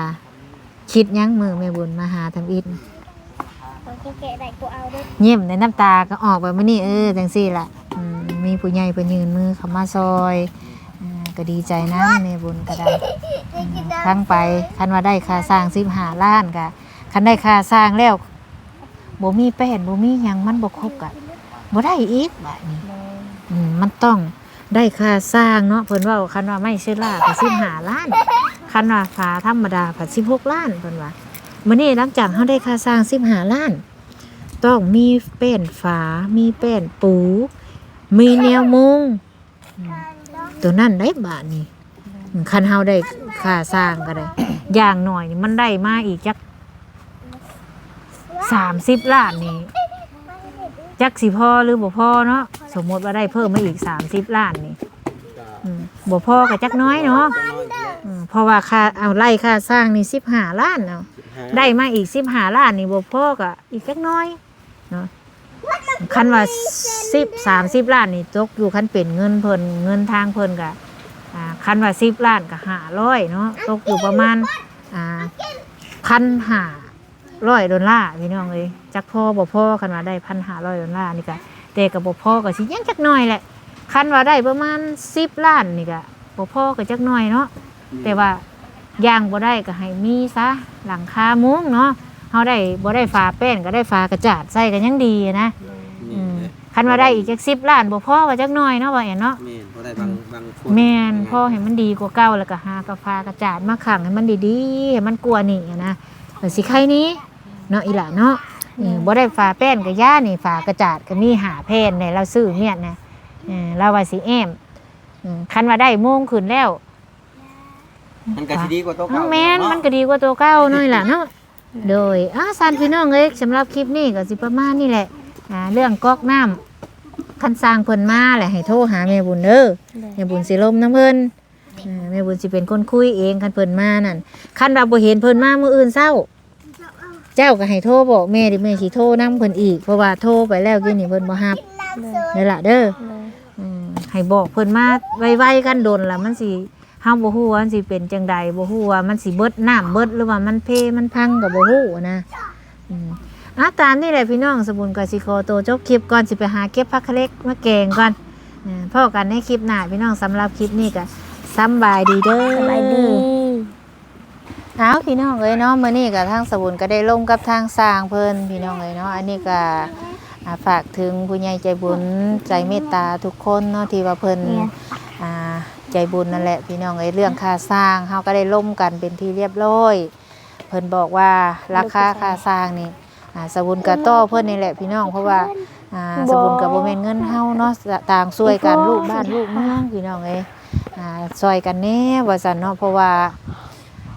ຄິດຫຍັງມື້ແມ່ບຸນມາຫາທຳອິດ? ຍິ້ມແລ້ວນ້ຳຕາກໍອອກແບບມື້ນີ້. ເອີ ຈັ່ງຊີ້ລະ. ອືມ ມີຜູ້ໃຫຍ່ເພິ່ນຍື່ນມືເຂົ້າມາຊ່ອຍ ເອີ ກໍດີໃຈນຳແມ່ບຸນກໍໄດ້. ອືມ ຟັງໄປ ຄັນວ່າໄດ້ຄ່າສ້າງສິບຫ້າລ້ານ ກໍ ຄັນໄດ້ຄ່າສ້າງແລ້ວ ບໍ່ມີແປ້ນ ບໍ່ມີຫຍັງ ມັນບໍ່ຄົບກະບໍ່ໄດ້ອີກບາດນີ້. ແມ່ນ. ອືມ ມັນຕ້ອງໄດ້ຄ່າສ້າງເນາະ ເພິ່ນເວົ້າ. ຄັນວ່າໄມ້ເຊີລາກໍສິບຫ້າລ້ານ ຄັນວ່າຝາທຳມະດາກໍສິບຫົກລ້ານ ເພິ່ນວ່າ. ມື້ນີ້ຫຼັງຈາກເຮົາໄດ້ຄ່າສ້າງສິບຫ້າລ້ານ ຕ້ອງມີແປ້ນຝາ ມີແປ້ນປູ ມີແນວມຸງ ອືມ ໂຕນັ້ນໄດ໋ບາດນີ້. ອືມ ຄັນເຮົາໄດ້ຄ່າສ້າງກໍໄດ້ ຢ່າງໜ້ອຍນີ້ມັນໄດ້ມາອີກຈັກສາມສິບລ້ານນີ້ ຈັກຊິພໍຫຼືບໍ່ພໍເນາະ. ສົມມຸດວ່າໄດ້ເພີ່ມມາອີກສາມສິບລ້ານນີ້ ອືມ ບໍ່ພໍກໍຈັກໜ້ອຍເນາະ. ອືມ ເພາະວ່າຄ່າ ເອົາ ໄລ່ຄ່າສ້າງນີ້ສິບຫ້າລ້ານເນາະ ໄດ້ມາອີກສິບຫ້າລ້ານນີ້ ບໍ່ພໍກໍອີກຈັກໜ້ອຍເນາະ. ຄັນວ່າສິບ ສາມສິບລ້ານນີ້ຕົກຢູ່ ຄັນເປັນເງິນເພິ່ນ ເງິນທາງເພິ່ນກະ ອ່າ ຄັນວ່າສິບລ້ານກະຫ້າຮ້ອຍເນາະ ຕົກຢູ່ປະມານ ອ່າ ພັນຫ້າຮ້ອຍໂດລາພີ່ນ້ອງເອີຍ. ຈັກພໍບໍ່ພໍ ຄັນວ່າໄດ້ພັນຫ້າຮ້ອຍໂດລານີ້ກະ ແຕ່ກະບໍ່ພໍ ກະຊິຍັງຈັກໜ້ອຍແຫຼະ. ຄັນວ່າໄດ້ປະມານສິບລ້ານນີ້ກະບໍ່ພໍ ກະຈັກໜ້ອຍເນາະ. ອືມ ແຕ່ວ່າ ຢ່າງບໍ່ໄດ້ກໍໃຫ້ມີຊະ ຫຼັງຄາມຸງເນາະ. ເຮົາໄດ້ ບໍ່ໄດ້ຝາແປ້ນກໍໄດ້ຝາກະຈາດໃສ່ກໍຍັງດີນະ. ແມ່ນ ອືມ ແຫຼະ. ຄັນວ່າໄດ້ອີກຈັກສິບລ້ານ ບໍ່ພໍກໍຈັກໜ້ອຍເນາະ ບໍ່ແອນເນາະ. ແມ່ນ ພໍໄດ້ບາງ ອືມ ບາງຄົນ ແມ່ນ ງ່າຍໆ ພໍໃຫ້ມັນດີກວ່າເກົ່າ ແລ້ວກໍຫາກະຝາກະຈາດມາຂັງໃຫ້ມັນດີໆ ໃຫ້ມັນກວ່ານີ້ນະ ກໍຊິໄຄນີ້ເນາະ ອີ່ຫຼ້າເນາະ. ເອີ ແມ່ນ ບໍ່ໄດ້ຝາແປ້ນກໍຢ່ານີ້ ຝາກະຈາດກໍມີຫ້າແຜ່ນແຫຼະ ລາວຊື້ມຽດນະ. ເອີ ລາວວ່າຊິແອ້ມ ອືມ ຄັນວ່າໄດ້ໂມງຂຶ້ນແລ້ວ ມັນກໍຊິດີກວ່າໂຕເກົ່າ ແມ່ນ ເນາະ ມັນກໍດີກວ່າໂຕເກົ່າໜ້ອຍລະເນາະ. ໂດຍ ອ່າ ຊັ້ນພີ່ນ້ອງເອີຍ ສຳລັບຄລິບນີ້ກໍຊິປະມານນີ້ແຫຼະ. ອ່າ ເລື່ອງກອກນ້ຳ ຄັນຊ່າງເພິ່ນມາແຫຼະ ໃຫ້ໂທຫາແມ່ບຸນເດີ. ໂດຍ ແມ່ບຸນຊິລົມນຳເພິ່ນ. ເອີ ແມ່ບຸນຊິເປັນຄົນຄຸຍເອງ ຄັນເພິ່ນມານັ້ນ. ຄັນວ່າບໍ່ເຫັນເພິ່ນມາມື້ອື່ນເຊົ້າ ເຈົ້າກໍໃຫ້ໂທບອກແມ່ເດີ ແມ່ຊິໂທນຳເພິ່ນອີກ ເພາະວ່າໂທໄປແລ້ວກີ້ນີ້ເພິ່ນບໍ່ຮັບ. ໂດຍ ເດີລະເດີ. ໂດຍ ອືມ ໃຫ້ບອກເພິ່ນມາໄວໆ ຄັນດົນລະມັນຊິ ເຮົາບໍ່ຮູ້ວ່າມັນຊິເປັນຈັ່ງໃດ ບໍ່ຮູ້ວ່າມັນຊິເບິດນ້ຳເບິດ ຫຼືວ່າມັນເພມັນພັງກໍບໍ່ຮູ້ນະ. ອືມ ອ່າ ຕາມນີ້ແຫຼະພີ່ນ້ອງ ສະບຸນກໍຊິຂໍໂຕຈົບຄລິບກ່ອນ ຊິໄປຫາເກັບຜັກຂະເຫຼັກມາແກງກ່ອນ. ເອີ ພໍ້ກັນໃນຄລິບໜ້າພີ່ນ້ອງ ສຳລັບຄລິບນີ້ກໍສຳບາຍດີເດີ ສະບາຍດີ. ອ້າວ ພີ່ນ້ອງເອີຍເນາະ ມື້ນີ້ກໍທາງສະບຸນກໍໄດ້ລົມກັບທາງຊ່າງເພິ່ນ ພີ່ນ້ອງເອີຍເນາະ. ອັນນີ້ກໍ ອ່າ ຝາກເຖິງຜູ້ໃຫຍ່ໃຈບຸນໃຈເມດຕາທຸກຄົນເນາະ ທີ່ວ່າເພິ່ນ ແມ່ນ ອ່າ ໃຈບຸນນັ້ນແຫຼະພີ່ນ້ອງເອີຍ. ເລື່ອງຄ່າສ້າງເຮົາກໍໄດ້ລົມກັນເປັນທີ່ຮຽບຮ້ອຍ. ເພິ່ນບອກວ່າລາຄາຄ່າສ້າງນີ້ ອ່າ ສະບຸນກໍຕໍ່ເພິ່ນນີ້ແຫຼະພີ່ນ້ອງ ເພາະວ່າ ອ່າ ສະບຸນກໍບໍ່ແມ່ນເງິນເຮົາເນາະ ຕ່າງຊ່ວຍກັນ ລູກບ້ານລູກເມືອງພີ່ນ້ອງເອີຍ ອ່າ ຊ່ອຍກັນແດ່ວ່າຊັ້ນເນາະ ເພາະວ່າ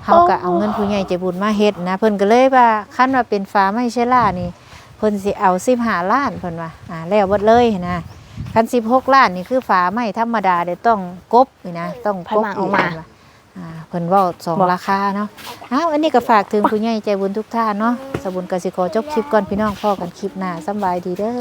ເຮົາກໍເອົາເງິນຜູ້ໃຫຍ່ໃຈບຸນມາເຮັດນະ. ເພິ່ນກໍເລີຍວ່າ ຄັນວ່າເປັນຝາໄມ້ເຊລານີ້ ເພິ່ນຊິເອົາສິບຫ້າລ້ານ ເພິ່ນວ່າ ອ່າ ແລ້ວເບິດເລີຍຫັ້ນນະ. ຄັນສິບຫົກລ້ານນີ້ ຄືຝາໄມ້ທຳມະດາເດ້ ຕ້ອງກົບນີ້ນະ ຕ້ອງກົບອີກ ເພິ່ນວ່າ ອ່າ ເພິ່ນເວົ້າສອງ ບໍ່ ລາຄາເນາະ. ເອົ້າ ອັນນີ້ກໍຝາກເຖິງຜູ້ໃຫຍ່ໃຈບຸນທຸກທ່ານເນາະ. ສະບຸນກໍຊິຂໍຈົບຄລິບກ່ອນພີ່ນ້ອງ ພໍ້ກັນຄລິບໜ້າ ສຳບາຍດີເດີ.